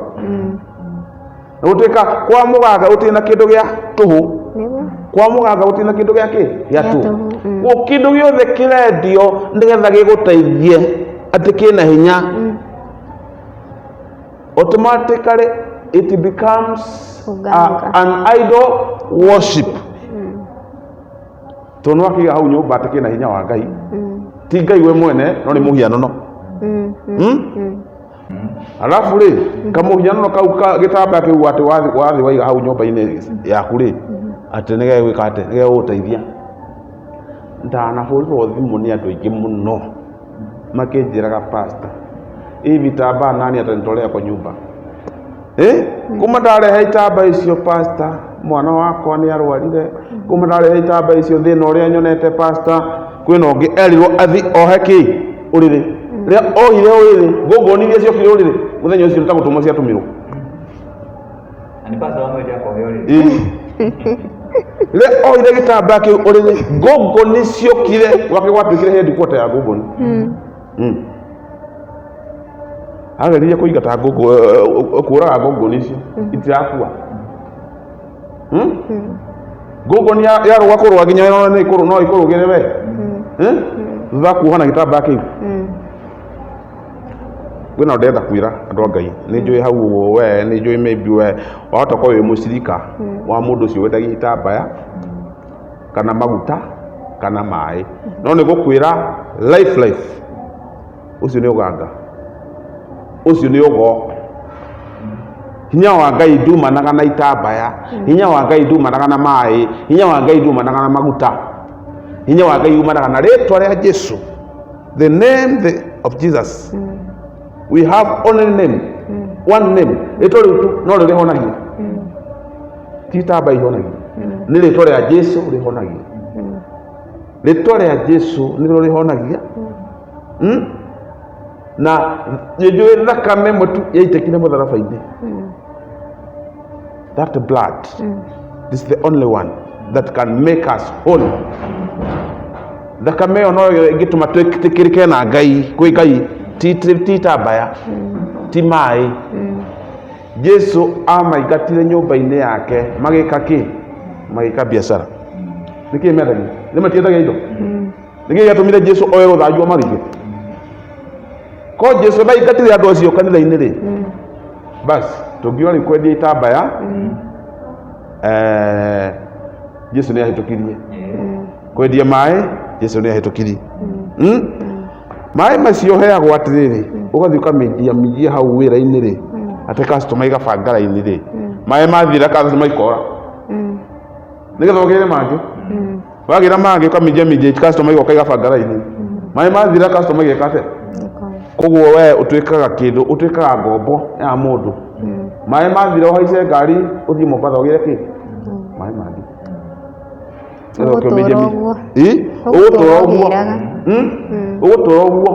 na gũtuĩka kwa mũganga gũtirĩ na kĩndũ gĩa tũhũ. Nĩguo. Kwa mũganga gũtirĩ na kĩndũ gĩa kĩ? Gĩa Gĩa tũhũ. tũhũ. Koguo kĩndũ gĩothe kĩrendio nĩgetha gĩgũteithie atĩ kĩna hinya, automatically It becomes Ũganga. An idol worship, tondũ nĩ wakĩiga hau nyũmba atĩ kĩna hinya wa Ngai, ti Ngai we mwene, no nĩ mũhianano. Hmm? Alafu rĩ, kamũhianano kau gĩtambaya kĩu atĩ wathi waiga hau nyũmba-inĩ yaku rĩ, atĩ nĩ gegwĩka atĩ nĩ gegũgũteithia. Ndanahũrĩrwo thimũ nĩ andũ aingĩ mũno makĩnjĩraga, "Pastor, hii vitambaa nani atanitolea kwa nyumba? Eh? Kuma ndarehe itambaa icio, pastor, mwana wakwa nĩ arwarire. Kuma ndarehe itambaa icio, thĩna ũrĩa nyonete, pastor." Kwĩna ũngĩ erirwo athi ohe kĩ ũrĩrĩ. Rĩrĩa ohire ũrĩrĩ, ngũngũni iria ciokire ũrĩrĩ mũthenya ũcio nĩ ta gũtũmwo ciatũmirwo. Na nĩ pastor wamwĩrire akohe ũrĩrĩ? Ĩĩ. Rĩrĩa oire gĩtambaya kĩu ũrĩrĩ, ngũngũni ciokire gwake, gwatuĩkire headquarter ya ngũngũni. Ageririe kũingata ngũngũ, kũraga ngũngũni icio itirakua. Ngũngũni yarũga kũrũga nginya yone nĩ ikũrũ no ikũrũgĩre we. Thutha wa kuoha na gĩtambaya kĩu. Kwĩna ũndũ ndĩrenda kwĩra andũ a Ngai. Nĩ njũĩ hau ũguo we, nĩ njũĩ maybe we wahota gũkorwo wĩ mũcirika wa mũndũ ũcio wendagia itambaya kana maguta kana maĩ, no nĩ gũkwĩra life life ũcio nĩ ũganga, ũcio nĩ ũgo. Hinya wa Ngai ndumanaga na itambaya, hinya wa Ngai ndumanaga na maĩ, hinya wa Ngai ndumanaga na maguta. Hinya wa Ngai umanaga na rĩtwa rĩa Jesu, the name of Jesus. We have only name, one name. Rĩtwa rĩu tu no rĩo rĩhonagia, ti itambaya ihonagia, nĩ rĩtwa rĩa Jesu rĩhonagia. Rĩtwa rĩa Jesu nĩrĩo rĩhonagia. Na nĩnjũĩ thakame ĩmwe tu yaitĩkire mũtharaba-inĩ. That blood is the only one that can make us whole. Thakame ĩyo noyo ĩngĩtũma twĩtĩkĩrĩke na Ngai, kwĩ Ngai, ti itambaya, ti maĩ. Jesu amaingatire nyũmba-inĩ yake magĩka kĩ? Magĩka biacara. Nĩkĩ mendagia? Nĩ matiendagia indo? Nĩkĩ gĩatũmire Jesu oe rũthanju amarige? Ko Jesu ndaingatire andũ acio kanitha-inĩ rĩ, basi tũngiuga rĩu kwendia itambaya, Jesu nĩ ahĩtũkirie. Kwendia maĩ, Jesu nĩ ahĩtũkirie. Maĩ macio heagwo atĩrĩrĩ, ũgathiĩ ũkamĩnjia minjia hau wĩra-inĩ rĩ, atĩ customer igabanga raini rĩ, maĩ mathira customer ikora, nĩgetha ũgĩre mangĩ. Wagĩra mangĩ, ũkaminjia minjia, customer igoka igabanga raini. Maĩ mathira customer igeka atĩa? Koguo we ũtuĩkaga kĩndũ, ũtuĩkaga ngombo ya mũndũ. Maĩ mathira ũhaice ngari ũthiĩ Mombatha ũgĩre kĩ? Maĩ mangĩ. Nĩgetha Ũgũtũra ũkĩminjia ũguo. Ĩ? Ũgũtũra Ũgũtũra ũguo. ũgĩraga. Ũgũtũra ũguo.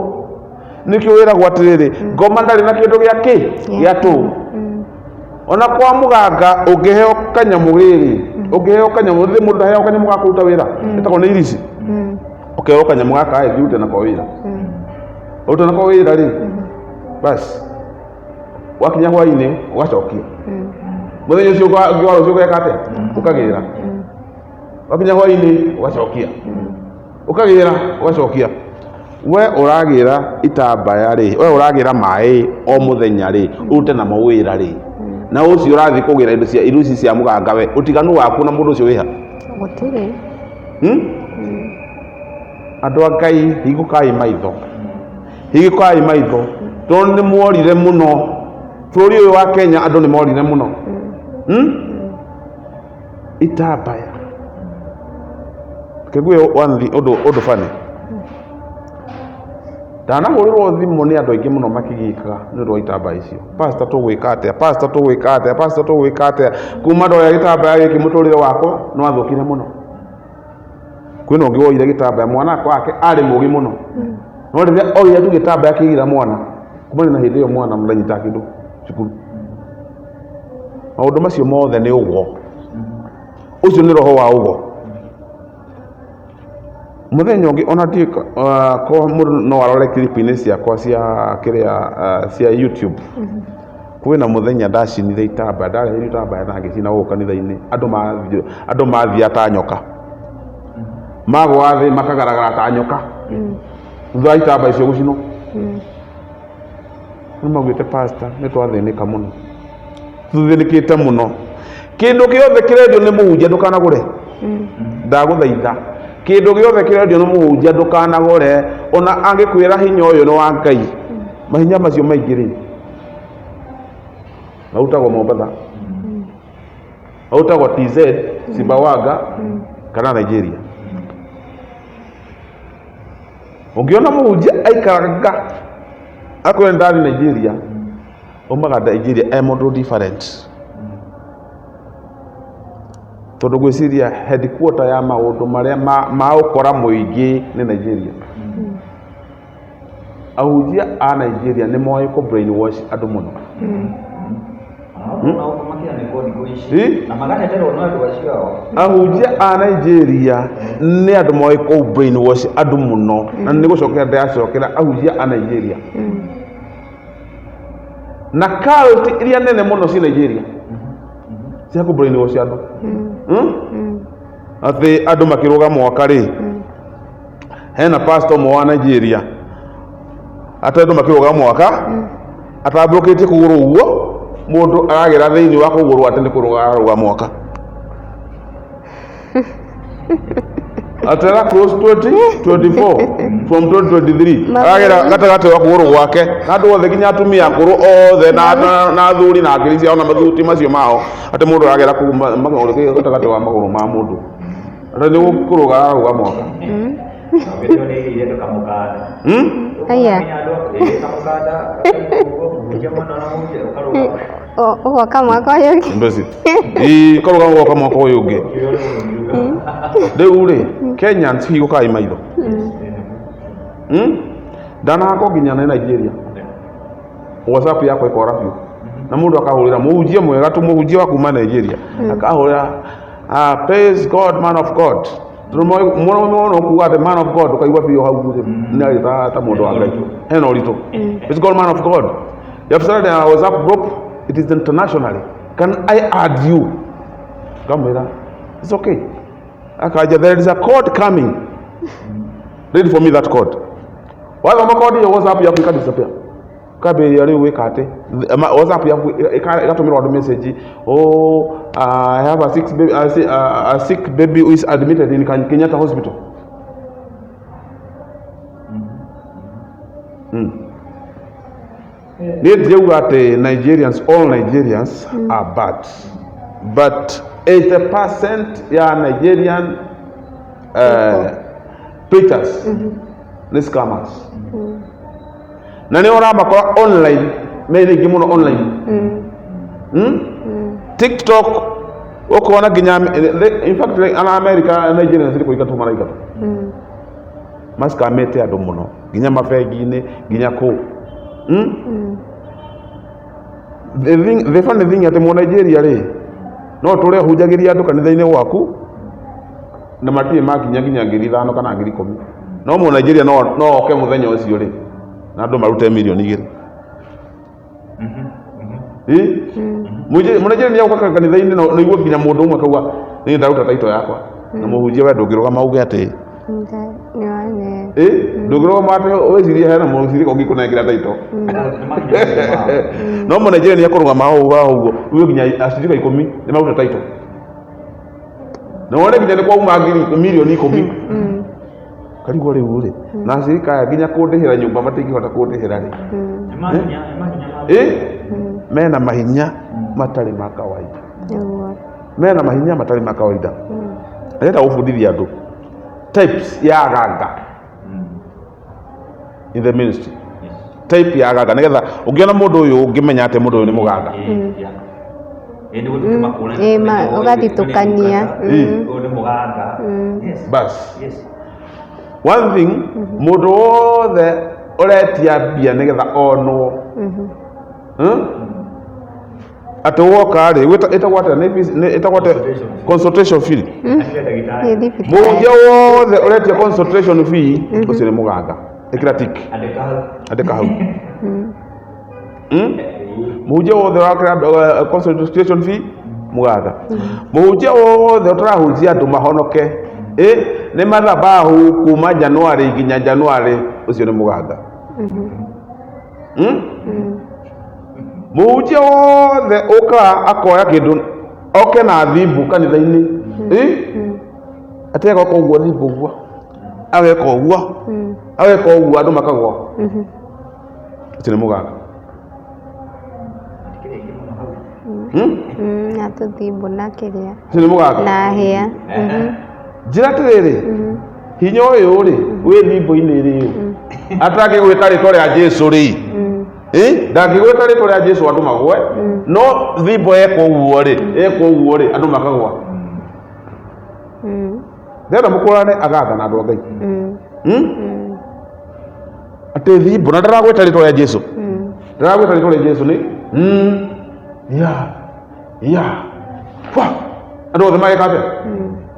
Nĩkĩo wĩragwo atĩrĩrĩ, ngoma ndarĩ na kĩndũ gĩa kĩ? Gĩa tũũ. Ona kwa mũganga ũngĩheo kanyamũ rĩrĩ, ũngĩheo kanyamũ rĩrĩ, mũndũ ndaheo kanyamũ ga kũruta wĩra ĩtagwo nĩ irici, ũkeheo kanyamũ gaka ĩ, thiĩ ũrute nako wĩra. Ũrute nako wĩra rĩ, basi wakinya hwainĩ ũgacokia. Mũthenya ũcio ũngĩ wa rũciũ ũgeka atĩa? Ũkagĩra. Wakinya hwainĩ ũgacokia, ũkagĩra, ũgacokia. We ũragĩra itambaya rĩ, we ũragĩra maĩ o mũthenya rĩ, ũrute namo wĩra rĩ, na ũcio ũrathiĩ kũgĩra indo cia irio ici cia mũganga, we ũtiganu waku na mũndũ ũcio wĩha? Gũtirĩ. Hmm? Andũ a Ngai, hingũkai maitho, hingũkai maitho, tondũ nĩ muorire mũno bũrũri ũyũ wa Kenya. Andũ nĩ morire mũno. Itambaya kĩguĩ one ũndũ bani ndanahũrĩrwo thimũ nĩ andũ aingĩ mũno makĩgiĩkaga nĩ ũndũ wa itambaya icio. "Pastor, tũgwĩka atĩa? Pastor, tũgwĩka atĩa? Pastor, tũgwĩka atĩa? Kuma ndoya gĩtambaya gĩkĩ, mũtũrĩre wakwa nĩ wathũkire mũno." Kwĩna ũngĩ woire gĩtambaya, mwana wake arĩ mũgĩ mũno, no rĩrĩa oire tu gĩtambaya kĩgira mwana, kumania na hĩndĩ ĩyo mwana ndanyitaga kĩndũ cukuru. Maũndũ macio mothe nĩ ũgo. Ũcio nĩ roho wa ũgo. Mũthenya ũngĩ ona ndiũĩ ko mũndũ no arore clip-inĩ ciakwa cia kĩrĩa, cia YouTube. Kwĩna mũthenya ndacinire itambaya, ndareheirwo itambaya na ngĩcina gũkũ kanitha-inĩ. Andũ mathiaga ta nyoka, magũa thĩ makagaragara ta nyoka thutha wa itambaya icio gũcinwo. Nĩ maugĩte, "Pastor, nĩ twathĩnĩka mũno." Tũthĩnĩkĩte mũno. Kĩndũ gĩothe kĩrendio nĩ mũhunjia ndũkanagũre. Ndagũthaitha, kĩndũ gĩothe kĩrendio nĩ mũhunjia ndũkanagũre, ona angĩkwĩra hinya ũyũ nĩ wa Ngai. Mahinya macio maingĩ rĩ, marutagwo Mombatha, marutagwo TZ, Sumbawanga kana Nigeria. Ũngĩona mũhunjia aikaranga akwĩra nĩ ndathiĩ Nigeria, aumaga Nigeria e mũndũ different. Tondũ ngwĩciria headquarter ya maũndũ marĩa ma ũkora mũingĩ nĩ Nigeria. Ahunjia a Nigeria nĩ moĩ kũ brainwash andũ mũno. Na ũguo makĩanĩkwo thikũ ici Ĩ? na magateterwo no andũ acio ao. Ahunjia a Nigeria nĩ andũ moĩ kũ brainwash andũ mũno, na nĩ gũcokera ndĩracokera ahunjia a Nigeria. Na cult iria nene mũno ci Nigeria cia kũ brainwash andũ. Hmm? Atĩ andũ makĩrũga mwaka rĩ, hena pastor ũmwe wa Nigeria, atĩ andũ makĩrũga mwaka atambũrũkĩtie kũgũrũ ũguo, mũndũ aragera thĩinĩ wa kũgũrũ atĩ nĩ kũrũga ararũga mwaka, atĩ ara close 2024 from 2023, aragera gatagatĩ wa kũgũrũ gwake, na andũ othe nginya atumia akũrũ othe na athuri na ngiri ciao na mathuti macio mao, atĩ mũndũ aragera kũu gatagatĩ wa magũrũ ma mũndũ, atĩ nĩ kũrũga ararũga mwaka. Ũngĩtio nĩ iria ndũkamũkanda. Hmm? Aya. Ũkamenya andũ ĩĩ kamũkanda ũguo mũhunjia mwena na mũhunjia ũkarũgama. Ũgoka mwaka ũyũ ũngĩ. Mbeci. Ĩĩ, ũkarũga ũgoka mwaka ũyũ ũngĩ. Kĩrĩa ũrĩ mũngiuga. Rĩu rĩ, Kenyans hingũkai maitho. Ndanahakwo nginya nĩ Nigeria. WhatsApp yakwa ĩkora biũ. Na mũndũ akahũrĩra mũhunjia mwega tu, mũhunjia wa kuma Nigeria. Akahũrĩra, "Ah, praise God, man of God." Tondũ mũno mũno kuga atĩ man of God, ũkaigua biũ hau rĩ, nĩ arĩ ta mũndũ wa Ngai. Hena ũritũ. Praise God, man of God. You have started a WhatsApp group. It is internationally. Can I add you? Ngamwĩra, it's okay. Akanja, there is a code coming. Read for me that code. Wathoma code iyo, WhatsApp yaku ika disappear. Kambĩrĩria rĩu gwĩka atĩ WhatsApp yaku ĩgatũmĩrwo andũ message, "Oh, I have a sick baby, a sick baby who is admitted in Kenyatta Hospital." Niĩ ndirauga atĩ Nigerians, all Nigerians are bad, but 80% ya Nigerian preachers nĩ scammers, na nĩ ũramakora online, me aingĩ mũno online. TikTok ũkona nginya, in fact, ana America Nigerians nĩ kũingatwo maraingatwo. Macikamĩte andũ mũno nginya mabengi-inĩ, nginya kũ. The funny thing atĩ mũ Nigeria rĩ, no tũrĩa hunjagĩria andũ kanitha-inĩ gwaku na matirĩ makinya nginya 5,000 kana 10,000, no mũ Nigeria no oke mũthenya ũcio rĩ, na andũ marute 2 mirioni. Ĩ? Mũnigeria nĩ agũka kanitha-inĩ na igue nginya mũndũ ũmwe akauga, "Niĩ ndaruta taito yakwa," na mũhunjia we ndũngĩrũgama uge atĩ ĩ ndũngĩrũgama atĩ wĩcirie hena mũcirika ũngĩkũnengera taito, no mũnigeria nĩ ekũrũgama hau hau ũguo uge nginya acirika 10 nĩ maruta taito, na wone nginya nĩ kwauma 10 mirioni. Karigwo rĩu rĩ, na acirika aya nginya kũndĩhĩra nyũmba matingĩhota kũndĩhĩra rĩ. Ĩ mena mahinya matarĩ ma kawaida. Mena mahinya matarĩ ma kawaida. Ndĩrenda gũbundithia andũ types ya aganga in the ministry, type ya aganga, nĩgetha ũngĩona mũndũ ũyũ ũngĩmenya atĩ mũndũ ũyũ nĩ mũganga. Ũgathitũkania. Ũyũ nĩ mũganga. Yes. Bas. Yes. One thing, mũndũ wothe ũretia mbia nĩgetha onwo. Hmm? Atĩ woka rĩ, ĩtagwo atĩa? Ĩtagwo atĩa? Consultation fee. Acio ndagĩtarĩ. Mũhunjia wothe ũretia consultation fee, ũcio nĩ mũganga. Ĩkĩra tick. Andĩka hau. Andĩka hau. Mũhunjia wothe ũrakĩra consultation fee, mũganga. Mũhunjia wothe ũtarahunjia andũ mahonoke ĩ nĩ mathabahu kuma January nginya January, ũcio nĩ mũganga. Hmm? Mũhunjia wothe ũkaga akoya kĩndũ oke na thimbu kanitha-inĩ. Ĩ? Atĩ agoka ũguo thimbu ũguo. Ageka ũguo. Ageka ũguo andũ makagwa. Ũcio nĩ mũganga. Matikĩrĩ aingĩ mũno hau. Hmm? Na tũthimbu na kĩrĩa Ũcio nĩ mũganga. na hĩa. Njĩra atĩrĩrĩ, hinya ũyũ rĩ, wĩ thimbũ-inĩ rĩ, atangĩgwĩta rĩtwa rĩa Jesu rĩ, ĩ ndangĩgwĩta rĩtwa rĩa Jesu andũ magwe, no thimbũ eka ũguo rĩ, eka ũguo rĩ, andũ makagwa. Ndĩrenda mũkũrane aganga na andũ a Ngai. Hmm? Atĩ thimbũ, na ndaragwĩta rĩtwa rĩa Jesu. Ndaragwĩta rĩtwa rĩa Jesu nĩ ya ya wa andũ othe mageka atĩa?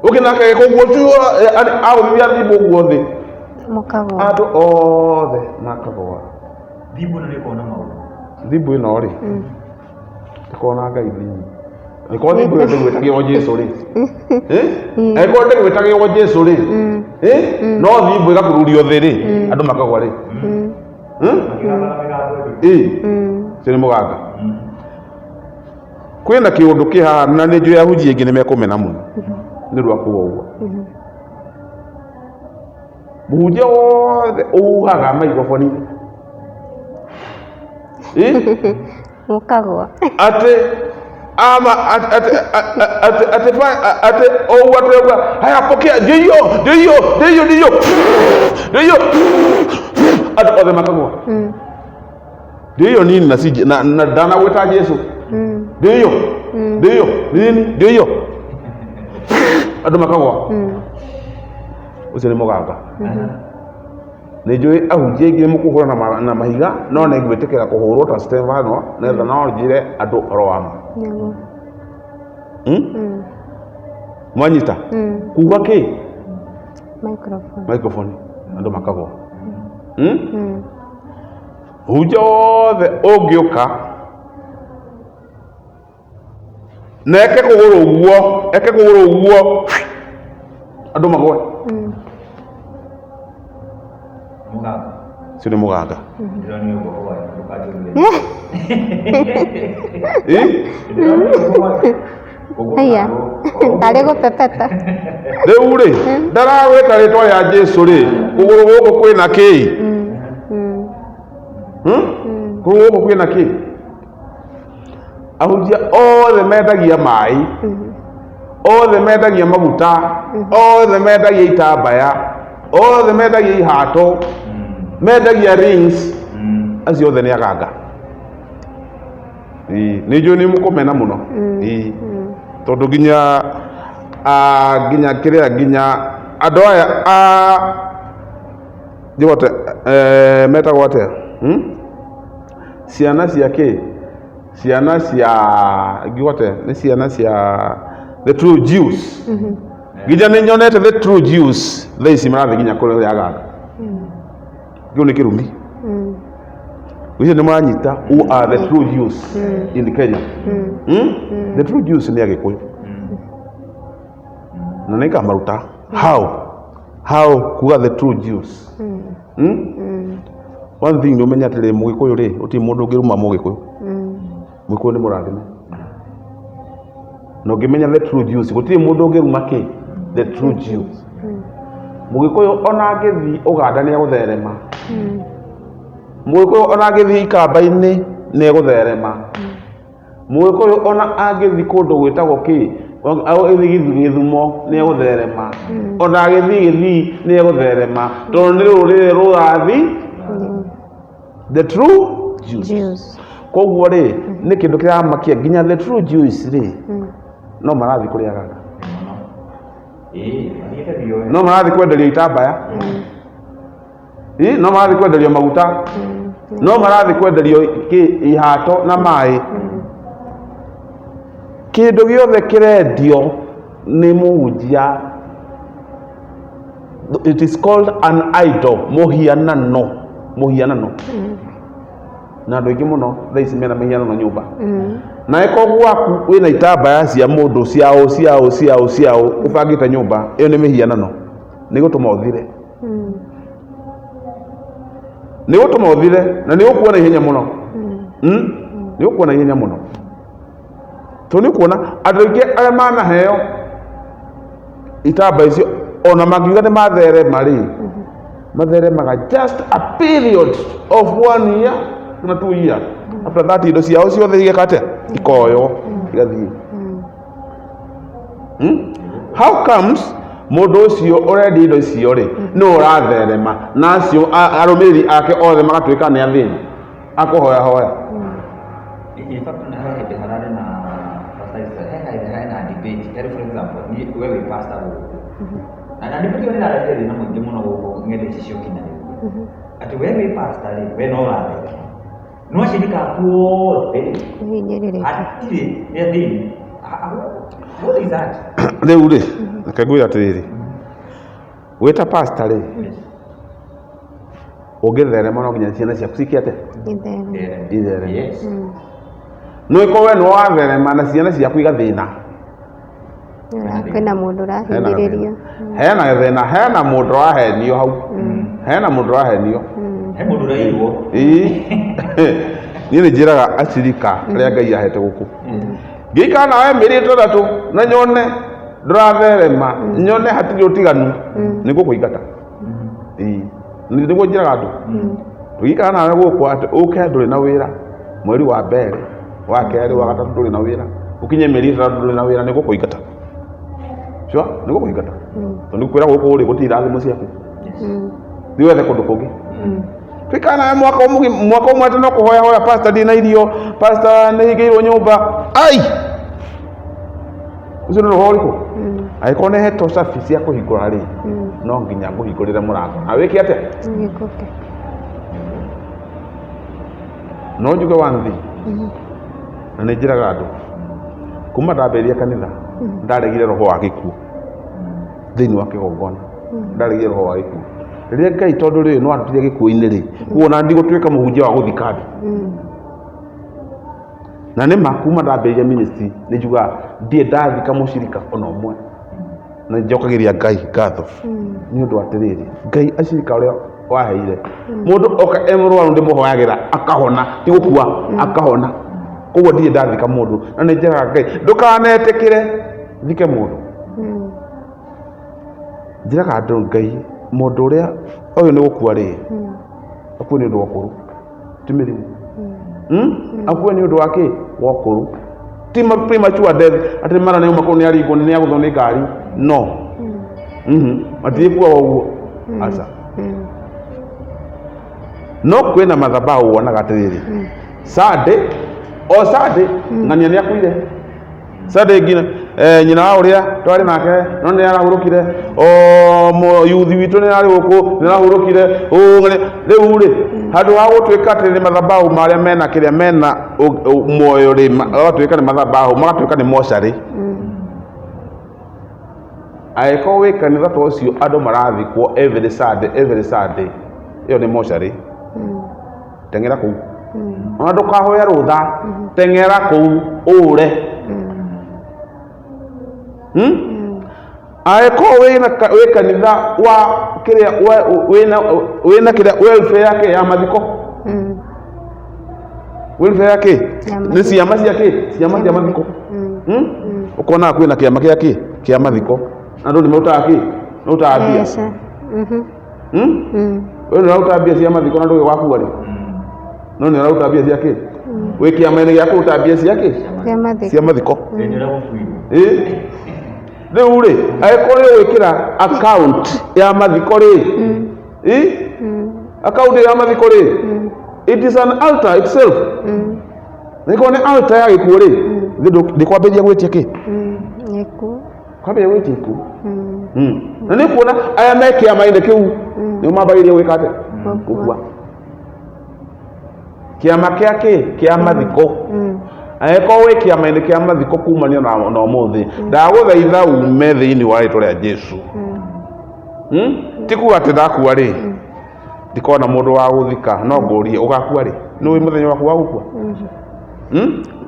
Ũngĩ nake ageka ũguo tu agũthithia thimbũ ũguo thĩ. Mũkagwa. Andũ othe makagwa. Thimũ ĩno nĩ ĩkoragwo na maũndũ. Thimbũ ĩno rĩ, ĩkoragwo na Ngai thĩinĩ. Angĩkorwo thimbũ ĩyo ndĩgwĩtagĩrwo Jesu rĩ, eh? Angĩkorwo ndĩgwĩtagĩrwo Jesu rĩ, eh? No thimbũ ĩgakururio thĩ rĩ, andũ makagwa rĩ. Hmm? Makĩgamba na mĩgambo ĩngĩ. Ĩ, ũcio nĩ mũganga. Kwĩna kĩũndũ kĩ haha na nĩ njũĩ ahunjia aingĩ nĩ mekũmena mũno nĩ ũndũ wa kuga ũguo. Mũhunjia wothe ũhuhaga maikroboni-inĩ. Ĩ? Mũkagwa. Atĩ ama atĩ atĩ atĩ atĩ atĩ ũguo atĩ ũguo haya pokea ndio hiyo ndio hiyo ndio hiyo ndio hiyo ndio hiyo andũ othe makagwa ndio hiyo nini na si na, na ndanagwĩta Jesu ndio hiyo ndio hiyo nini ndio hiyo andũ makagwa ũcio nĩ mũganga. Nĩ njũĩ ahunjia aingĩ mũkũhũra na mahiga no nĩ ngwĩtĩkĩra kũhũrwo ta Stefano nĩgetha no njĩre andũ ũhoro wa ma. Nĩguo. Hmm? Mwanyita kuga kĩ Microphone. Microphone andũ makagwa. Hmm? Hunjia wothe ũngĩũka na eke kũgũrũ ũguo eke kũgũrũ ũguo andũ magwe. Mũganga. Ũcio nĩ mũganga. Ndĩronire guoko gwake, ndũkanjũrie. Ĩ? Ndĩronire guoko gwake. Guoko Haya. gwake. Tarĩ gũpepeta. Rĩu rĩ ndaragwĩta rĩtwa rĩa Jesu rĩ, kũgũrũ gũkũ kwĩna kĩ? Hmm? Kũgũrũ gũkũ kwĩna kĩ? Ahunjia othe mendagia maĩ, othe mendagia maguta, othe mendagia itambaya, othe mendagia ihato, mendagia rings, acio othe nĩ aganga. Ĩĩ, nĩ njũĩ nĩ mũkũmena mũno. Ĩĩ. Tondũ nginya nginya kĩrĩa nginya andũ aya a njogote metagwo atĩa? Hmm? Ciana cia kĩ? Ciana cia ngiuga atĩa? Nĩ ciana cia the true Jews. Nginya nĩ nyonete the true Jews thaa ici marathiĩ nginya kũrĩa aganga. Kĩu nĩ kĩrumi. Ũcio nĩ maranyita who are the true Jews in Kenya. Hmm? The true Jews nĩ Agĩkũyũ. Na nĩ ngamaruta how kuga the true Jews. Hmm? One thing nĩ ũmenye atĩrĩ, Mũgĩkũyũ rĩ, gũtirĩ mũndũ ũngĩruma Mũgĩkũyũ. Mũgĩkũyũ nĩ mũrathime. Na ũngĩmenya the true Jews, gũtirĩ mũndũ ũngĩruma kĩ? The true Jews. Mũgĩkũyũ ona angĩthiĩ Ũganda nĩ egũtherema. Mũgĩkũyũ ona angĩthiĩ Ikamba-inĩ nĩ egũtherema. Mũgĩkũyũ ona angĩthiĩ kũndũ gwĩtagwo kĩ, agĩthiĩ Gĩthumo nĩ egũtherema. Ona agĩthiĩ Gĩthii nĩ egũtherema tondũ nĩ rũrĩrĩ rũrathi the true Jews. Jews. Koguo rĩ, nĩ kĩndũ kĩramakia nginya the true Jews rĩ, no marathiĩ kũrĩ aganga. Ĩĩ, mathiĩte biũ. No marathiĩ kwenderio itambaya. Ĩ, no marathiĩ kwenderio maguta. No marathiĩ kwenderio ihato na maĩ. Kĩndũ gĩothe kĩrendio nĩ mũhunjia, it is called an idol, mũhianano, mũhianano. Na andũ aingĩ mũno thaa ici mena mĩhianano nyũmba. Na ĩkorwo gwaku wĩna itambaya cia mũndũ ciaũ ciaũ ciaũ ciaũ ũbangĩte nyũmba, ĩyo nĩ mĩhianano, nĩ gũtũma ũthire. Nĩ gũtũma ũthire na nĩ ũkuona ihenya mũno. Nĩ ũkuona ihenya mũno, tondũ nĩ ũkuona andũ aingĩ arĩa manaheo itamba icio, ona mangiuga nĩ matherema rĩ, matheremaga just a period of one year kana 2 year. After that, indo ciao ciothe igeka atĩa? Ikoywo igathiĩ. How comes mũndũ ũcio ũrendia indo icio rĩ nĩ ũratherema, na acio arũmĩrĩri ake othe magatuĩka nĩ athĩni akũhoya hoya? In fact, na he hĩndĩ hararĩ na Pastor Israel, he hĩndĩ harĩ na debate. Tarĩ for example, ni we wĩ pastor gũkũ. Na debate ĩyo nĩ ĩrarehire thĩna mũingĩ mũno gũkũ ng'enda ici cia ũkinyanĩria. Atĩ we wĩ pastor rĩ, we no ũratherema. No acirika aku othe rĩ, Hinyĩrĩrĩka. hatirĩ nĩ athĩni. What is that? Rĩu rĩ, reke ngwĩre atĩrĩrĩ, wĩta pastor rĩ, ũngĩtherema no nginya ciana ciaku ciike atĩa? Ithereme. Ithereme. Yes. No ĩkorwo we nĩwe watherema na ciana ciaku igathĩna. Kwĩna mũndũ Hena ũrahinyĩrĩrio. Hena gathĩna, hena mũndũ ũrahenio hau, hena mũndũ ũrahenio. He mũndũ ũrairwo. Ĩĩ. Niĩ nĩ njĩraga acirika arĩa Ngai ahete gũkũ, ngĩikara nawe mĩeri 6 na nyone ndũratherema, nyone hatirĩ ũtiganu, nĩ ngũkũingata. Ĩĩ. Nĩguo njĩraga andũ, tũgĩikara nawe gũkũ atĩ ũke ndũrĩ na wĩra, mweri wa mbere, wa kerĩ, wa gatatũ ndũrĩ na wĩra, ũkinye mĩeri 6 ndũrĩ na wĩra, nĩ ngũkũingata. Sure, nĩ ngũkũingata, tondũ nĩ kwĩra gũkũ rĩ gũtirĩ irathimo ciaku. Thiĩ wethe kũndũ kũngĩ. Tũikara nawe mwaka mwaka ũmwe atĩ no kũhoya hoya, "Pastor, ndina irio, pastor, nĩ hingĩirwo nyũmba." Ai, ũcio nĩ roho ũrĩkũ? Angĩkorwo nĩ hetwo cabi cia kũhingũra rĩ, no nginya ngũhingũrĩre mũrango na wĩke atĩa? Ũhingũke. No njuge one thing, na nĩ njĩraga andũ, kuma ndambĩrĩria kanitha ndaregire roho wa gĩkuũ thĩinĩ wa kĩgongona, ndaregire roho wa gĩkuũ rĩrĩa Ngai, tondũ rĩ no andutire gĩkuũ-inĩ rĩ, koguo ona ndigũtuĩka mũhunjia wa gũthika andũ. Na nĩ ma kuma ndambĩrĩria ministry nĩ njugaga ndirĩ ndathika mũcirika ona ũmwe, na njokagĩria Ngai ngatho nĩ ũndũ atĩrĩrĩ, Ngai acirika ũrĩa waheire mũndũ oka e mũrwaru ndĩmũhoyagĩra akahona, ti gũkua, akahona. Koguo ndirĩ ndathika mũndũ, na nĩ njĩraga Ngai ndũkanetĩkĩre thike mũndũ. Njĩraga andũ, Ngai, mũndũ ũrĩa ũyũ nĩ gũkua rĩ, akue nĩ ũndũ wa ũkũrũ, ti mĩrimũ. Akue nĩ ũndũ wa kĩ? Wa ũkũrũ, ti premature death atĩ mara nĩ auma kũu nĩ aringwo nĩ agũthwo nĩ ngari. No matirĩkua ũguo, aca. No kwĩna mathabahu wonaga atĩrĩrĩ, Sunday o Sunday ng'ania nĩ akuire, Sunday ngina nyina wa ũrĩa twarĩ nake no nĩ arahurũkire, o yuthi witũ nĩ arĩ gũkũ nĩ arahurũkire. Rĩu rĩ, handũ ha gũtuĩka atĩ nĩ mathabahu marĩa mena kĩrĩa mena muoyo rĩ, magatuĩka nĩ mathabahu, magatuĩka nĩ mocarĩ. Angĩkorwo wĩ kanitha ta ũcio andũ marathikwo every Sunday, every Sunday, ĩyo nĩ mocarĩ. Teng'era kũu, ona ndũkahoya rũtha, teng'era kũu ũre. Angĩkorwo wĩna wĩ kanitha wa kĩrĩa wĩna kĩrĩa welfare yake ya mathiko, welfare yake Ya nĩ ciama cia kĩ? Ciama cia mathiko. Ũkonaga kwĩna kĩama gĩa kĩ? Kĩa mathiko, na andũ nĩ marutaga kĩ? Marutaga mbia. Mbeca. We nĩ ũraruta mbia cia mathiko na ndũĩ wakua rĩ, no nĩ ũraruta mbia cia kĩ? Wĩ kĩama-inĩ gĩa kũruta mbia cia kĩ? Cia mathiko. Cia mathiko. Thĩinĩ ũrĩa gũkuirwo. Ĩ. Rĩu rĩ, angĩkorwo nĩ ũgwĩkĩra account ya mathiko rĩ, ĩ, account ya mathiko rĩ, it is an altar itself. Nĩkorwo nĩ altar ya gĩkuũ rĩ, ndĩkwambĩrĩria gwĩtia kĩ? Gĩkuũ. Kwambĩrĩria gwĩtia ikuũ. Na nĩ kuona aya me kĩama-inĩ kĩu nĩo mambagĩrĩria gwĩka atĩa? Gũkua. Kĩama kĩa kĩ? Kĩa mathiko. Angĩkorwo wĩ kĩama-inĩ kĩa mathiko kumania na ũmũthĩ, ndagũthaitha ume thĩinĩ wa rĩtwa rĩa Jesu. Ti kuga atĩ ndakua rĩ ndikona mũndũ wa gũthika, no ngũrie, ũgakua rĩ? Nĩ ũĩ mũthenya waku wa gũkua?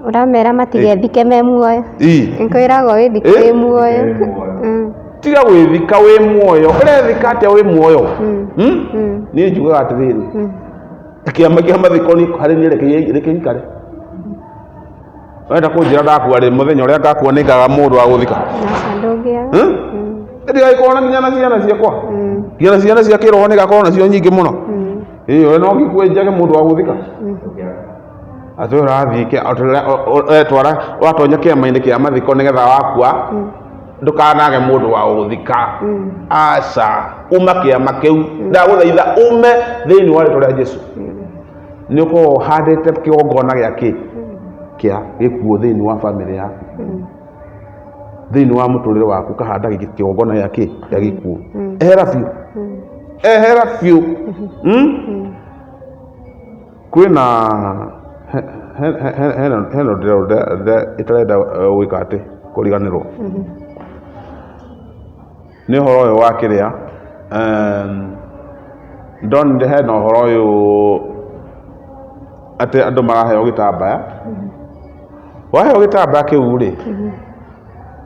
Ũramera matigethike me muoyo. Ii. Nĩkwĩragwo wĩthike Eh? wĩ muoyo. Wĩ muoyo. Tiga gwĩthika wĩ muoyo. Ũrethika atĩa wĩ muoyo? Niĩ njugaga atĩrĩrĩ, kĩama kĩa mathiko nĩ harĩ niĩ, reke ikare. Wenda kũnjĩra ndakua rĩ, mũthenya ũrĩa ngakua nĩ ngaga mũndũ wa gũthika? Aca, ndũngĩaga. Hmm? Ndigagĩkorwo na nginya na ciana ciakwa, nginya na ciana cia kĩroho nĩgakorwo nacio nyingĩ mũno. Ĩĩ, we no ngĩkue njage mũndũ wa gũthika? Atĩ ũrathiĩ ũretwara, ũratonya kĩama-inĩ kĩa mathiko nĩgetha wakua ndũkanage mũndũ wa gũthika. Aca, uma kĩama kĩu, ndagũthaitha ume thĩinĩ wa rĩtwa rĩa Jesu. Nĩ ũkoragwo ũhandĩte kĩgongona gĩa kĩ kĩa gĩkuũ thĩinĩ wa bamĩrĩ yaku, thĩinĩ wa mũtũrĩre waku, ũkahanda kĩgongona gĩa kĩ kĩa gĩkuũ. Ehera biũ, ehera biũ. Kwĩna hena ũndũ ĩtarenda gwĩka atĩ kũriganĩrwo nĩ ũhoro ũyũ wa kĩrĩa ndonire. Hena ũhoro ũyũ atĩ andũ maraheo gĩtambaya. Waheo gĩtambaya kĩu rĩ,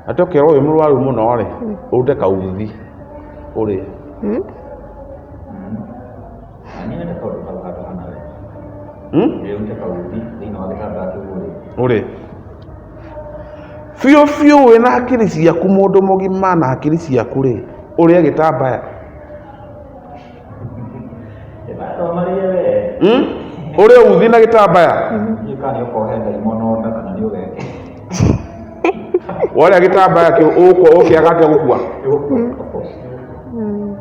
atĩ ũkerwo wĩ mũrwaru mũno rĩ, ũrute kauthi ũrĩe. Na niĩ nĩ kaũndũ kau handũ hana we. Ndĩrute kauthi thĩinĩ wa gĩtambaya kĩu rĩ. Ũrĩe biũ biũ wĩna hakiri ciaku, mũndũ mũgima na hakiri ciaku rĩ, ũrĩe gĩtambaya? Andũ marĩe we. Hmm? Ũrĩe uthi na gĩtambaya? Ndiũĩ kana nĩ ũkohe ndaimono nda kana nĩ ũgeke. Warĩa gĩtambaya kĩu ũkĩaga atĩa gũkua? Nĩgũkua, of course.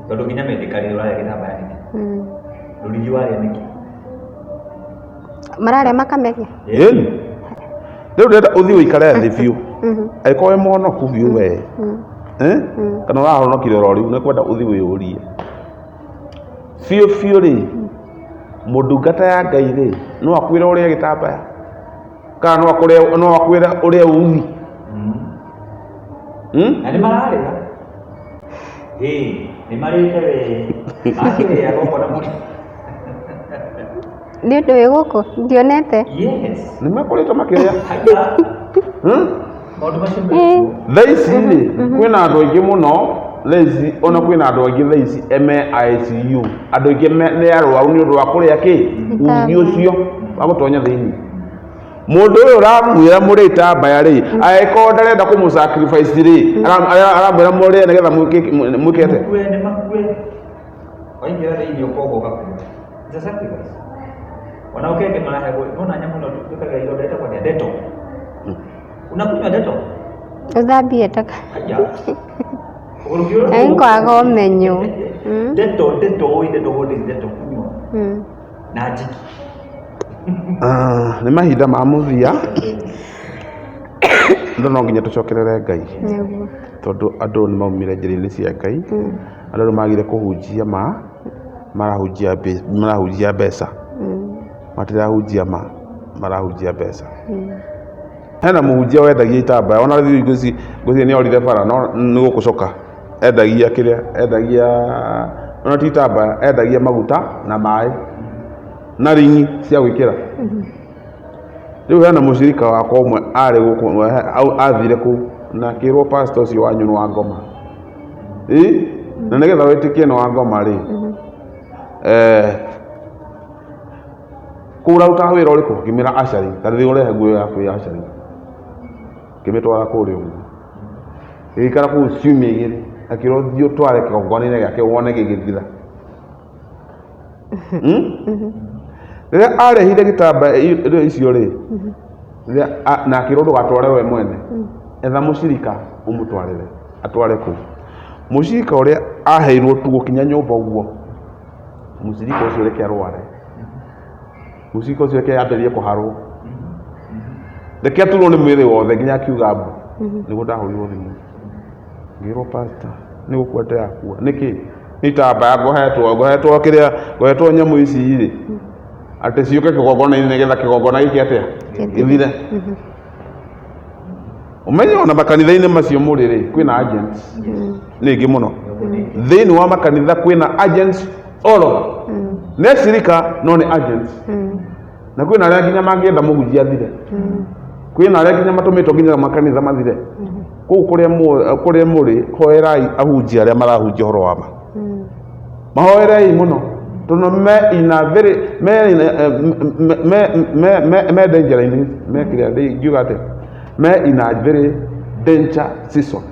Tondũ nginya medically ũrarĩa gĩtambaya nĩkĩ? Rũrigi warĩa nĩkĩ? Mararĩa makameria. Ĩni rĩu ndĩrenda ũthiĩ ũikare thĩ biũ, angĩkorwo wĩ mũhonoku biũ we, eh? Kana ũrahonokire oro rĩu, nĩ kwenda ũthiĩ wĩyũrie biũ biũ rĩ, mũndungata ya Ngai rĩ, no akwĩre ũrĩe gĩtambaya kana no akwĩre ũrĩe uthi? Hmm? Na nĩ mararĩa. Ĩĩ, nĩ marĩte we. Makĩrĩaga ũkona mũndũ. Nĩ ũndũ wĩ gũkũ ndionete. Yes. Nĩ makoretwo makĩrĩa. Haya. Hmm? Maũndũ macio mekuo. Thaa ici rĩ, kwĩna andũ aingĩ mũno thaa ici, ona kwĩna andũ aingĩ thaa ici me ICU, andũ aingĩ nĩ arwaru nĩ ũndũ wa kũrĩa kĩ uthi ũcio wa gũtonya thĩinĩ. Mũndũ ũyũ ũramwĩra mũrĩe itambaya rĩ, angĩkorwo ndarenda kũmũ sacrifice rĩ, aramwĩra mũrĩe nĩgetha mwĩke atĩa? Makue nĩ makue. Waingĩra thĩinĩ ũkohwo ũgakua. It's a sacrifice. Ona ũkenge marahegwo, nona nyamũ ĩno twĩkaga ironda ĩtagwo atĩa? Dettol. Unakunywa Dettol? Ũthambie taka. Haya. Ũgũrũki Nĩ kwaga ũmenyo. Dettol, Dettol, oi Dettol, what is Dettol? Kunywa. Na Jik. Ah, nĩ mahinda ma mũthia, andũ no nginya tũcokerere Ngai, tondũ andũ nĩ maumire njĩra-inĩ cia Ngai. Andũ nĩ magire kũhunjia ma, marahunjia mbeca, matirahunjia ma, marahunjia mbeca. Hena mũhunjia wendagia itambaya, ona rĩu ngwĩciria nĩ orire bara, no nĩ gũkũ coka endagia kĩrĩa endagia, ona ti itambaya, endagia maguta na maĩ na ringi cia gwĩkĩra. Rĩu hena mũcirika wakwa ũmwe arĩ gũkũ, athire kũu na akĩrwo, "Pastor ũcio wanyu nĩ wa ngoma." Ĩ na nĩgetha wĩtĩkie nĩ wa ngoma rĩ, kũu ũrarutaga wĩra ũrĩkũ? Ngĩmwĩra ushering. Ta rĩu ũrehe nguo yaku ya ushering. Ngĩmĩtwara kũrĩa ũguo, ĩgĩikara kũu ciumia 2. Akĩrwo, "Thiĩ ũtware kĩgongona-inĩ gĩake wone gĩgĩthira." Rĩrĩa arehire gĩtambaya icio rĩ, na akĩrwo, "Ndũgatware we mwene, etha mũcirika ũmũtwarĩre atware kũu." Mũcirika ũrĩa aheirwo tu gũkinya nyũmba ũguo, mũcirika ũcio reke arware, mũcirika ũcio reke ambĩrĩrie kũharwo, reke aturwo nĩ mwĩrĩ wothe nginya akiuga mbu. Nĩguo ndahũrirwo thimũ ngĩrwo, "Pastor nĩ gũkua ndĩrakua." Nĩkĩ? Nĩ itambaya ngohetwo kĩrĩa ngohetwo nyamũ ici rĩ, atĩ ciũke kĩgongona-inĩ nĩgetha kĩgongona gĩke atĩa? Gĩthire. Ũmenye ona makanitha-inĩ macio mũrĩ rĩ, kwĩna agents nĩ aingĩ mũno thĩinĩ wa makanitha. Kwĩna agents all over, nĩ acirika no nĩ agents, na kwĩna arĩa nginya mangĩenda mũhunjia athire, kwĩna arĩa nginya matũmĩtwo nginya makanitha mathire kũu kũrĩa mũrĩ. Hoerai ahunjia arĩa marahunjia ũhoro wa ma, mahoerei mũno. Tondũ me in a very me in a, eh, me me me me me danger-inĩ, me kĩrĩa ingiuga atĩa, me in a very danger season.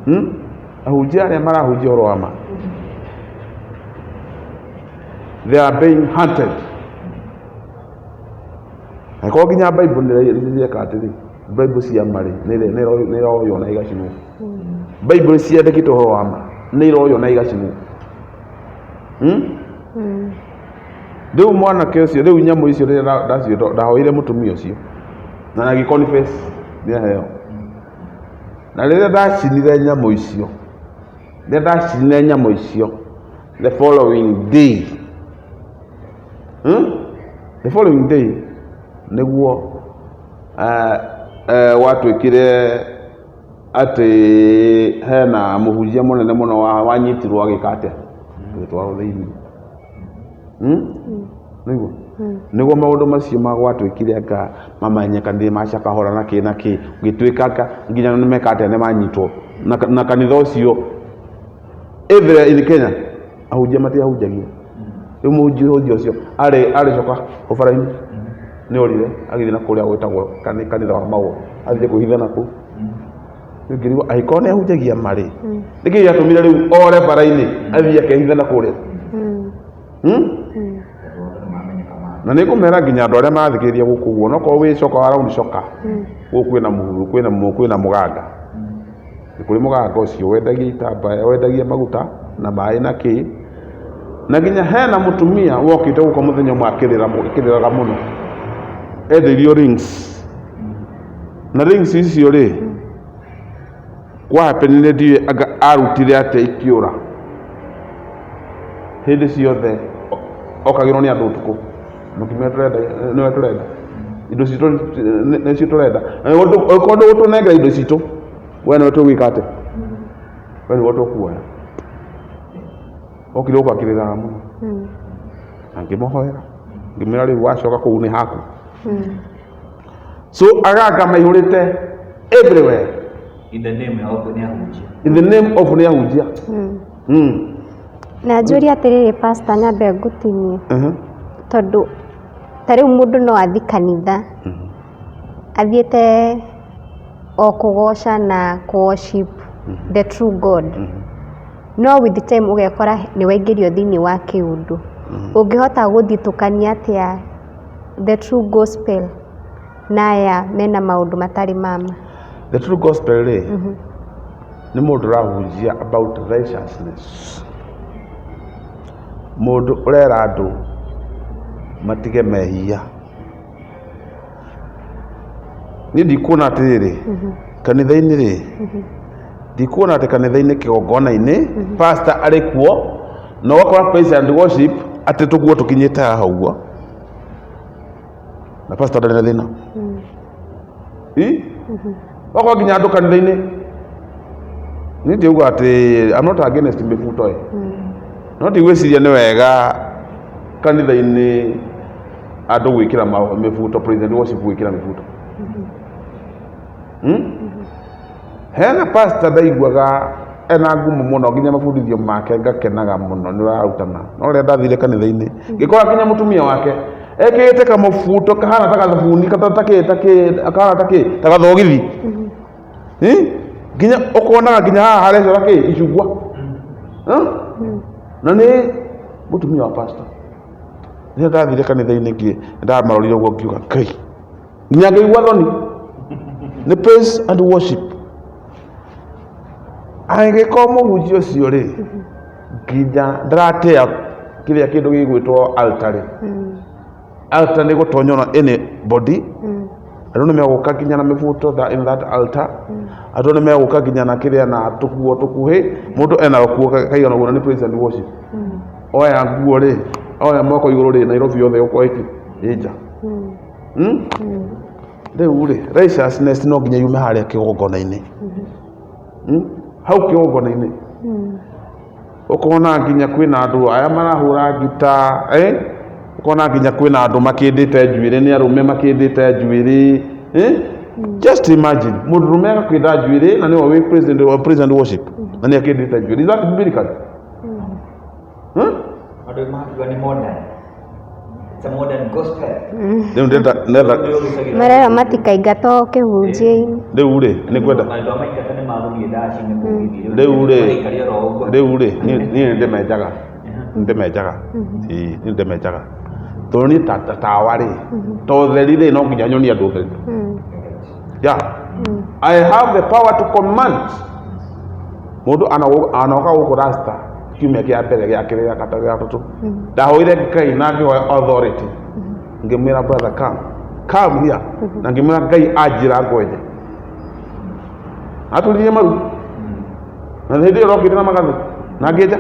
Hmm? Ahunjia arĩa marahunjia ũhoro wa ma, they are being hunted. Angĩkorwo nginya Bible nĩ ĩreka atĩrĩ, Bible cia ma rĩ, nĩ iroywo na igacinwo. Bible ciandĩkĩtwo ũhoro wa ma nĩ iroywo na igacinwo. Hmm? Rĩu mwanake ũcio, rĩu nyamũ icio rĩrĩa ndahoire mũtumia ũcio na agĩ confess nĩ aheo. Na rĩrĩa ndacinire nyamũ icio, rĩrĩa ndacinire nyamũ icio the following day, The following day nĩguo gwatuĩkire atĩ hena mũhunjia mũnene mũno wanyitirwo agĩka atĩa, agĩtwarwo thĩinĩ. Nĩguo nĩguo maũndũ macio magwatuĩkire anga mamenyekanire ma Shakahola na kĩ na kĩ, gũgĩtuĩka anga nginya nĩ meka atĩa, nĩ manyitwo. Na kanitha ũcio everywhere in Kenya ahunjia matiahunjagia. Rĩu mũhunjia ũcio arĩ arĩcoka ũbara-inĩ nĩ orire agĩthiĩ na kũrĩa gwĩtagwo kanitha wa Maũa, athiĩ kwĩhitha na kũu. Rĩu ngĩrigwo angĩkorwo nĩ ahunjagia marĩ, nĩkĩ gĩatũmire rĩu ore bara-inĩ athiĩ akehithe na kũrĩa? Hmm? Na nĩ ngũmera nginya andũ arĩa marathikĩrĩria gũkũ ũguo, onokorwo wĩ coka wa round coka, gũkũ kwĩna mũhuru, kwĩna mũganga. Nĩ kũrĩ mũganga ũcio wendagia itambaya, wendagia maguta na maĩ na kĩ. Na nginya hena mũtumia wokĩte gũkũ mũthenya ũmwe akĩrĩra, akĩrĩraga mũno. Endeirio rings. Na rings icio rĩ, kwa happenire ndiũĩ anga arutire atĩa ikĩũra. Hĩndĩ ciothe okagĩrwo nĩ andũ ũtukũ. Mũtumia tũrenda, nĩwe tũrenda. Indo citũ nĩcio tũrenda. Na ũngĩkorwo ndũgũtũnengera indo citũ, we nĩwe tũgwĩka atĩa? We nĩwe tũkuoya. Okire gũkũ akĩrĩraga mũno. Na ngĩmũhoera, ngĩmwĩra rĩu wacoka kũu nĩ haku. So aganga maihũrĩte everywhere. In the name of nĩ ahunjia. In the name of nĩ ahunjia. Na njũrie atĩrĩrĩ pastor, nyambe ngũtinie, tondũ ta rĩu mũndũ no athiĩ kanitha athiĩte o kũgoca na kũ worship the true God, no with time ũgekora nĩ waingĩrio thĩinĩ wa kĩũndũ. Ũngĩhota gũthitũkania atĩa the true gospel na aya mena maũndũ matarĩ ma ma? The true gospel rĩ, nĩ mũndũ ũrahunjia about righteousness. Mũndũ ũrera andũ matige mehia. Niĩ ndikuona atĩrĩrĩ, kanitha-inĩ rĩ, ndikuona atĩ kanitha-inĩ kĩgongona-inĩ, pastor arĩ kuo, na ũgakora praise and worship atĩ tũguo tũkinyĩte haha ũguo, na pastor ndarĩ na thĩna. Ĩ? Ũgakora nginya andũ kanitha-inĩ, niĩ ndiauga atĩ I'm not against mĩbuto ĩ, no ndigwĩciria nĩ wega kanitha-inĩ andũ gwĩkĩra mĩbuto, praise and worship gwĩkĩra mĩbuto. Hena pastor ndaiguaga ena ngumo mũno nginya mabundithio make ngakenaga mũno nĩ ũrarutana, no rĩrĩa ndathire kanitha-inĩ ngĩkora nginya mũtumia wake ekĩrĩte kamũbuto kahana ta gathabuni ta kĩ kahana ta kĩ ta gathogithi. Nginya ũkonaga nginya haha harecora kĩ icungwa. Na nĩ mũtumia wa pastor. Rĩrĩa ndathire kanitha-inĩ ngĩ ndamarorire ũguo ngiuga Ngai, nginya ngĩigua thoni. Nĩ praise and worship. Angĩkorwo mũhunjia ũcio rĩ, nginya ndaratĩa kĩrĩa kĩndũ gĩgwĩtwo altar rĩ, altar nĩ gũtonywo na anybody. Andũ nĩ megũka nginya na mĩbuto in that altar. Andũ nĩ megũka nginya na kĩrĩa na tũkuo tũkuhĩ, mũndũ ena gakuo kaigana ũguo na nĩ praise and worship. Oya nguo rĩ, oya moko igũrũ rĩ, Nairobi yothe ĩgũkorwo ĩkĩ ĩ nja. Rĩu rĩ, righteousness no nginya yume harĩa kĩgongona-inĩ. Hau kĩgongona-inĩ. Ũkona nginya kwĩna andũ aya marahũra ngita, eh? Ũkona nginya kwĩna andũ makĩndĩte njuĩrĩ, nĩ arũme makĩndĩte njuĩrĩ, eh? Just imagine, mũndũrũme agakĩnda njuĩrĩ na nĩwe wĩ president wa praise and worship na nĩ akĩndĩte njuĩrĩ. Is that biblical? Andũ makiuga nĩ modern. It's a modern gospel. Rĩu ndĩrenda ndĩrenda Marera matikaingatwo kĩhunjio-inĩ. Rĩu rĩ, nĩ ngwenda Andũ a maingata nĩ magũthiĩ ndaci-inĩ mũgithi. Rĩu rĩ, Magaikaria oro ũguo. Rĩu rĩ, niĩ nĩ ndĩmenjaga, nĩ ndĩmenjaga, ĩĩ nĩ ndĩmenjaga, tondũ niĩ ta tawa rĩ, ta ũtheri rĩ, no nginya nyonie andũ ũtheri. Yeah, I have the power to command. Mũndũ anoka gũkũ rasta kiumia kĩa mbere, gĩa kerĩ, gĩa gatatũ, gĩa gatatũ, ndahoire Ngai na ngĩhoya authority, ngĩmwĩra, "Brother, come, come here," na ngĩmwĩra Ngai anjĩra ngwenje. Aturirie maru na hĩndĩ ĩyo rokĩte na magathĩ na ngĩnja.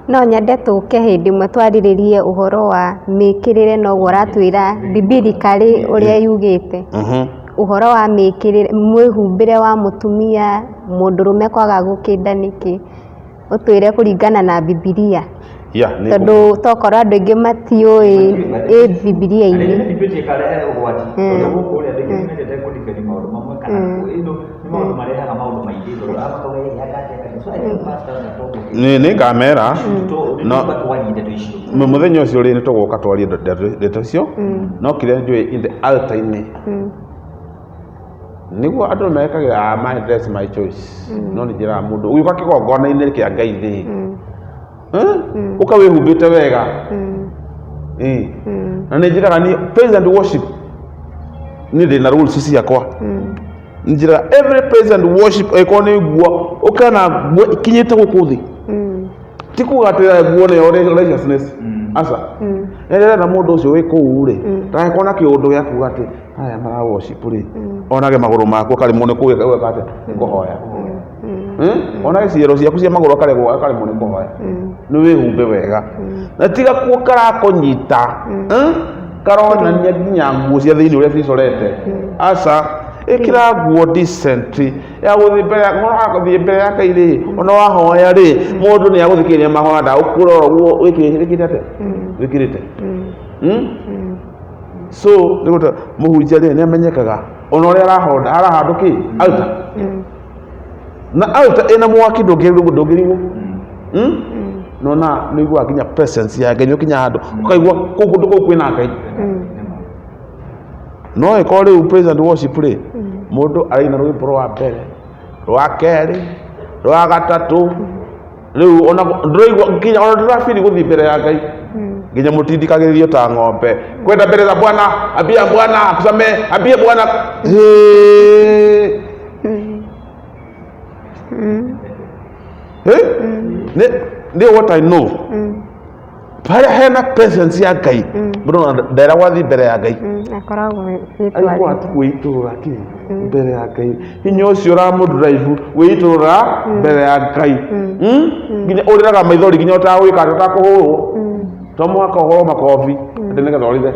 No nyende tũke hĩndĩ ĩmwe twarĩrĩrie ũhoro wa mĩkĩrĩre, noguo ũratwĩra biblically ũrĩa yugĩte. Ũhoro wa mĩkĩrĩre, mwĩhumbĩre wa mũtumia, mũndũrũme kwaga gũkĩnda nĩkĩ, ũtwĩre kũringana na Bibilia. Yeah, nĩ Tondũ tokorwo andũ aingĩ matiũĩ ĩ Bibilia-inĩ. Na debate ĩkarehe ũgwati, tondũ gũkũ rĩ, andũ aingĩ nĩ mendete kũ-defend maũndũ mamwe kana nĩ maũndũ marehaga maũndũ maingĩ, tondũ aya makauga ĩ anga atĩa atĩa. So I think pastor na tondũ Nĩ ngamera. no twarie ndeto icio. Mũthenya ũcio rĩ, nĩ tũgũka twarie ndeto icio, no kĩrĩa njũĩ, in the altar-inĩ nĩguo andũ mekagĩra, "Ah, my dress, my choice," no nĩ njĩraga mũndũ ũgĩũka kĩgongona-inĩ kĩa Ngai rĩ, ũka wĩhumbĩte wega. Ĩĩ. Na nĩ njĩraga niĩ praise and worship, niĩ ndĩ na rules ciakwa. Njĩraga every praise and worship, ĩkorwo nĩ nguo, ũka na nguo ikinyĩte gũkũ thĩ. Ti kuga atĩ nguo nĩyo righteousness, aca. Nĩndĩrenda mũndũ ũcio wĩ kũu rĩ, ndagakorwo na kĩũndũ gĩa kuga atĩ aya mara worship rĩ, onage magũrũ maku akaremwo nĩ kũgĩka gwĩka atĩ nĩ kũhoya. Onage ciero ciaku cia magũrũ akaremwo nĩ kũhoya. Nĩ wĩhumbe wega na tiga kuo karakũnyita, Karonania nginya nguo cia thĩinĩ ũrĩa cicorete. Aca, ĩkĩra nguo decent ya gũthiĩ mbere ya gũthiĩ mbere ya Ngai rĩ, ona wahoya rĩ, mũndũ nĩ agũthikĩrĩria mahoya, ndagũkũrora ũguo wĩkĩrĩte atĩa, wĩkĩrĩte. So nĩ gũta mũhunjia rĩ, nĩ amenyekaga ona ũrĩa arahonda arahandũ kĩ altar, na altar ĩna mwaki ndũngĩrigwo. Nona nĩ ũiguaga nginya presence ya Ngai, nĩ ũkinya handũ ũkaigua kũu kũndũ kũu kwĩna Ngai. No ĩkorwo rĩu praise and worship rĩ, mũndũ araina rwĩmbo rwa mbere, rwa kerĩ, rwa gatatũ, rĩu ona ndũraigua nginya ona ndũrabiri gũthiĩ mbere ya Ngai, nginya mũtindikagĩrĩrio ta ng'ombe kwenda mbere za Bwana, ambia Bwana akusamee, ambia Bwana. Hĩ! Hĩ? Nĩ what I know, harĩa hena presence ya Ngai, mũndũ ona nderagwo athiĩ mbere ya Ngai. Akoragwo aigua wĩtwarĩte. Tu gwĩitũrũra kĩ mbere ya Ngai, hinya ũcio ũramũdrive wĩitũrũra mbere ya Ngai. Nginya ũrĩraga maithori, nginya ũtagwĩka atĩ ũtakũhũrwo, to mũhaka ũhũrwo makobi atĩ nĩgetha ũrĩre.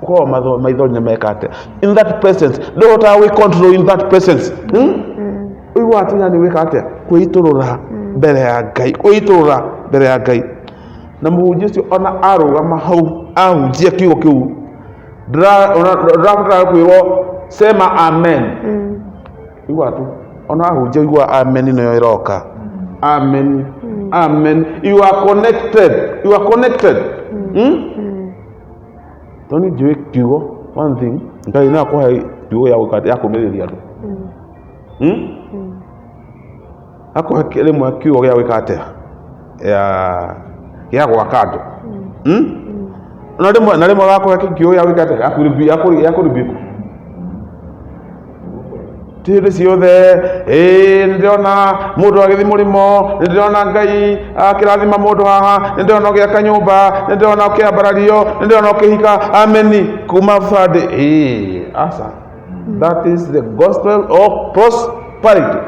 Ũkorwo maithori nĩ meka atĩa in that presence, ndũhotaga gwĩ control in that presence. Ũiguaga atĩ yani wĩka atĩa kwĩitũrũra mbere ya Ngai, kwĩitũrũra mbere ya Ngai. Na mũhunjia ũcio ona arũgama hau ahunjia kiugo kĩu, ndũrabatara kwĩrwo sema amen. Igua tu ona ahunjia, igua amen nĩyo ĩroka, amen, amen. You are connected, you are connected. Tondũ njũĩ kiugo, one thing, Ngai no akũhe kiugo gĩa gwĩka ya kũmĩrĩria andũ. Akũhe rĩmwe kiugo gĩa gwĩka atĩa, ya gĩa gwaka andũ. Na rĩmwe agakũhe kiugo gĩa gwĩka atĩa, ya kũribiku. Ti hĩndĩ ciothe ĩĩ nĩ ndĩrona mũndũ agĩthiĩ mũrĩmo, nĩ ndĩrona Ngai akĩrathima mũndũ haha, nĩ ndĩrona ũgĩaka nyũmba, nĩ ndĩrona ũkĩambarario, nĩ ndĩrona ũkĩhika, ameni kuma Friday. Ĩĩ aca, that is the gospel of prosperity.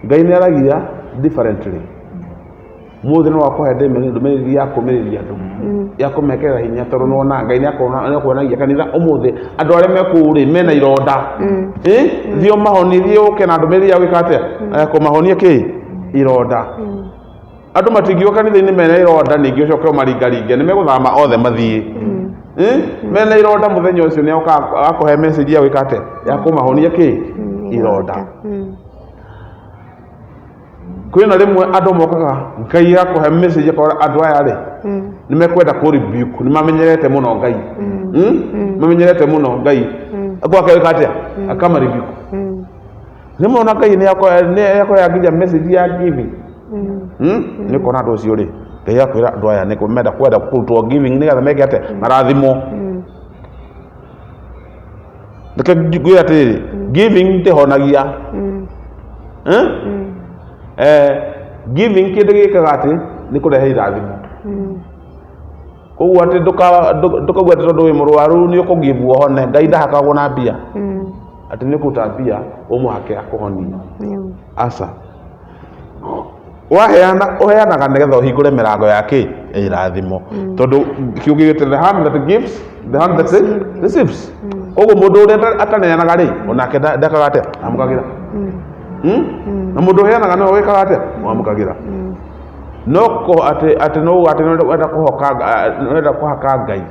Ngai nĩ aragia differently. Mũthĩ no akũhe ndũmĩrĩri ya kũmĩrĩria andũ, ya kũmekĩra hinya, tondũ nĩwona Ngai nĩ akuonagia kanitha ũmũthĩ andũ arĩa me kũu rĩ, mena ironda. Thiĩ ũmahonie, thiĩ ũke na ndũmĩrĩri ya gwĩka atĩa, ya kũmahonia kĩ ironda. Andũ matingiuga kanitha-inĩ mena ironda, ningĩ ũcoke ũmaringaringe, nĩ megũthama othe mathiĩ. Mena ironda, mũthenya ũcio nĩ oka akũhe message ya gwĩka atĩa, ya kũmahonia kĩ ironda. Kwĩna rĩmwe andũ mokaga, Ngai akũhe message akora andũ aya rĩ, nĩ mekwenda kũ rebuke, nĩ mamenyerete mũno Ngai. Mamenyerete mũno Ngai. Gwake wĩka atĩa? Akama rebuke. Rĩmwe ona Ngai nĩ akoya nginya message ya giving. Nĩ ũkona andũ acio rĩ, Ngai akwĩra andũ aya nĩ menda kwenda kũrutwo giving nĩgetha meke atĩa? Marathimwo. Reke ngwĩre atĩrĩrĩ, giving ndĩhonagia. Eh? Eh, giving kĩndũ gĩkaga atĩ nĩ kũrehe irathimo. Koguo atĩ ndũkauga atĩ tondũ wĩ mũrwaru nĩ ũkũgive ũhone. Ngai ndahakagwo na mbia. Atĩ nĩ ũkũruta mbia ũmũhake akũhonie. Aca. Waheana, ũheanaga nĩgetha ũhingũre mĩrango ya kĩ? Ya irathimo. Tondũ kiugo gĩgĩte the hand that gives, the hand that receives. Koguo mũndũ ũrĩa ataneanaga rĩ, onake ndekaga atĩa? Amũkagĩra. Na mũndũ ũheanaga nĩwe wĩkaga atĩa? Wamũkagĩra. No atĩ atĩ no atĩ nĩ kũhoka nĩ ũrenda kũhaka Ngai.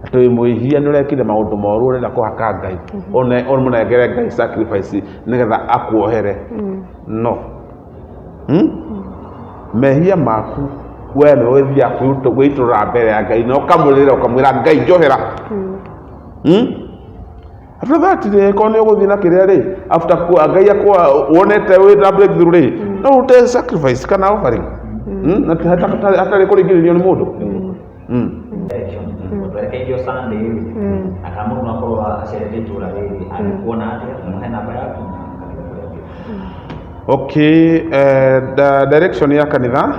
Atĩ wĩ mwĩhia nĩ ũrekire maũndũ moru ũrenda kũhaka Ngai. Ũmũnengere Ngai sacrifice nĩgetha akuohere. No. Mehia maku we nĩwe ũthiaga gwĩitũrũra mbere ya Ngai na ũkamũrĩra ũkamwĩra Ngai njohera. After that rĩ, korwo nĩ ũgũthiĩ na kĩrĩa rĩ, after Ngai akwa wonete wĩ na breakthrough rĩ, no ũrute sacrifice kana offering. Na hatarĩ kũringĩrĩrio nĩ mũndũ. Direction. Twerekeirio Sunday rĩ, na kana mũndũ no akorwo acerete itũũra rĩrĩ, angĩkuona atĩa, mũhe namba yaku na kanitha kũrĩa ũngĩ. Okay, direction ya kanitha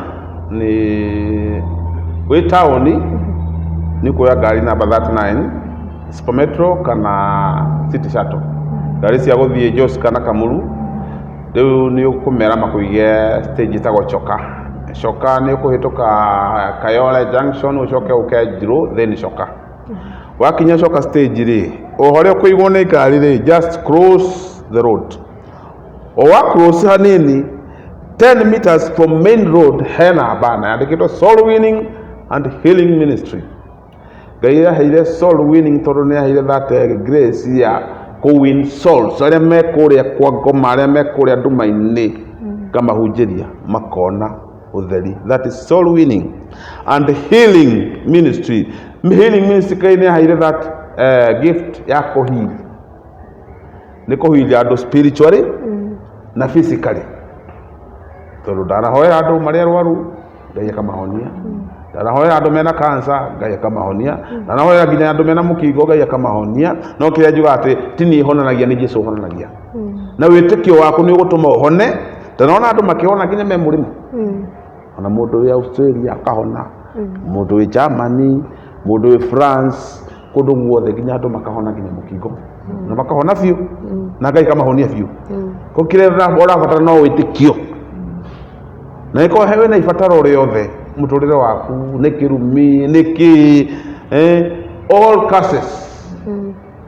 nĩ wĩ taũni nĩ kuoya ngari namba 39 Super Metro kana City Shuttle, ngari cia gũthiĩ Jos kana Kamuru. Rĩu nĩ ũkũmera makũige stage ĩtagwo Choka. Choka nĩ ũkũhĩtũka Kayole Junction ũcoke ũke Njirũ, then Choka. Wakinya Choka stage rĩ, o harĩa ũkũigwo nĩ ngari rĩ, just cross the road. O wa cross hanini, 10 meters from main road, hena bana yandĩkĩtwo Soul Winning and Healing Ministry. Ngai aheire soul winning tondũ nĩ aheire that grace ya kũ win souls arĩa me kũrĩa kwa ngoma, arĩa me kũrĩa nduma-inĩ, ngamahunjĩria makona ũtheri. That is soul winning and healing ministry. Healing ministry, Ngai nĩ aheire that gift ya kũheal, nĩ kũheal andũ spiritually na physically, tondũ ndanahoera andũ marĩa arwaru, Ngai akamahonia. Ndanahoera andũ mena cancer, Ngai akamahonia. Ndanahoera nginya andũ mena mũkingo, Ngai akamahonia. No kĩrĩa njugaga atĩ ti niĩ honanagia, nĩ Jesu ũhonanagia, na wĩtĩkio waku nĩ ũgũtũma ũhone. Ndanaona andũ makĩhona nginya me mũrĩmo, ona mũndũ wĩ Australia akahona, mũndũ wĩ Germany, mũndũ wĩ France, kũndũ guothe, nginya andũ makahona nginya mũkingo na makahona biũ na Ngai kamahonia biũ. Ko kĩrĩa ũrabatara no wĩtĩkio, na ĩkorwo he wĩna ibataro rĩothe mũtũrĩre waku, nĩ kĩrumi, nĩ kĩ, all curses,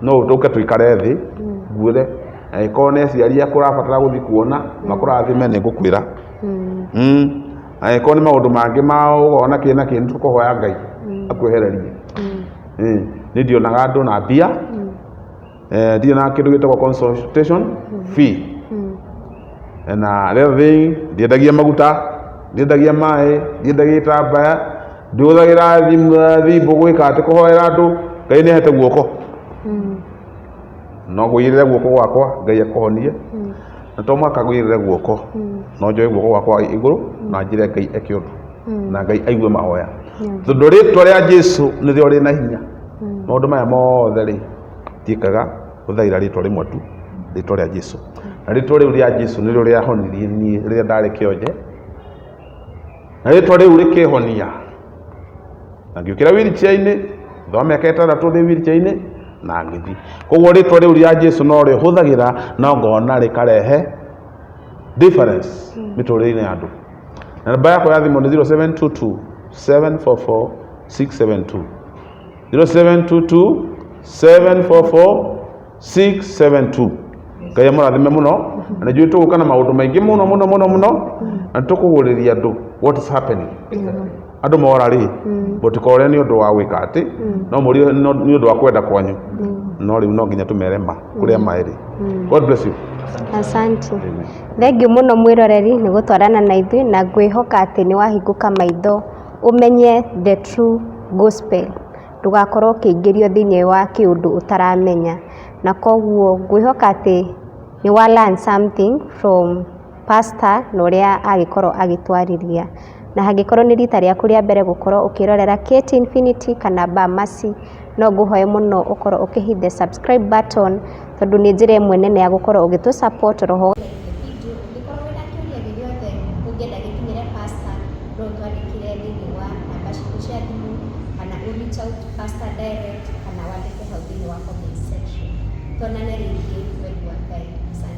no ũke tũikare thĩ nguĩre. Angĩkorwo nĩ aciari aku ũrabatara gũthiĩ kuona makũrathime, nĩ ngũkwĩra. Angĩkorwo nĩ maũndũ mangĩ ma ũgona kĩ na kĩ, nĩ tũkũhoya Ngai akwehererie. Nĩ ndionaga andũ na mbia, ndirĩ na kĩndũ gĩtagwo consultation fee. Na the other thing, ndiendagia maguta, ndiendagia maĩ, ndiendagia itambaya, ndihũthagĩra thimbũ gwĩka atĩ kũhoera andũ. Ngai nĩ ahete guoko, no ngũigĩrĩre guoko gwakwa Ngai akũhonie, na to mũhaka ngũigĩrĩre guoko, no njoe guoko gwakwa igũrũ na njĩre Ngai eke ũndũ na Ngai aigue mahoya, tondũ rĩtwa rĩa Jesu nĩrĩo rĩna hinya. Maũndũ maya mothe rĩ, ndiĩkaga, hũthagĩra rĩtwa rĩmwe tu, rĩtwa rĩa Jesu. Na rĩtwa rĩu rĩa Jesu nĩrĩo rĩahonirie niĩ rĩrĩa ndarĩ kĩonje, na rĩtwa rĩu rĩkĩhonia na ngĩũkĩra wheelchair-inĩ thutha wa mĩaka 6 ndĩ wheelchair-inĩ na ngĩthiĩ. Koguo rĩtwa rĩu rĩa Jesu no rĩo hũthagĩra na ngona rĩkarehe difference mĩtũrĩre-inĩ ya andũ. Na namba yakwa ya thimũ nĩ 0722 744 672, 0722 744 672. Ngai amũrathime mũno, na nĩ njũĩ tũgũka na maũndũ maingĩ mũno mũno mũno mũno, na tũkũgũrĩria andũ what is happening. Andũ mora rĩ, mũtikore nĩ ũndũ wa gwĩka atĩ no mũrie nĩ ũndũ wa kwenda kwanyu. No rĩu no nginya tũmere ma kũrĩa ma ĩrĩ. God bless you. Asante. Amen. Thengiũ mũno mwĩroreri nĩ gũtwarana na ithuĩ, na ngwĩhoka atĩ nĩ wahingũka maitho ũmenye the true gospel, ndũgakorwo ũkĩingĩrio thĩinĩ wa kĩũndũ ũtaramenya. Na koguo ngwĩhoka atĩ nĩ wa learn something from pastor na ũrĩa agĩkorwo agĩtwarĩria. Na hangĩkorwo nĩ rita rĩaku rĩa mbere gũkorwo ũkĩrorera Kate Infinity kana Bamasi, no ngũhoe mũno ũkorwo ũkĩ hit the subscribe button, tondũ nĩ njĩra ĩmwe nene ya gũkorwo ũgĩtũ support roho. Ũngĩkorwo wĩna kĩũria gĩgĩothe ũngĩenda gĩkinyĩre pastor, no ũtwandĩkĩre thĩinĩ wa namba citũ cia thimũ, kana ũ reach out pastor direct, kana wandĩke hau thĩinĩ wa comment section. Tuonane rĩngĩ wendi wa Ngai. Asante.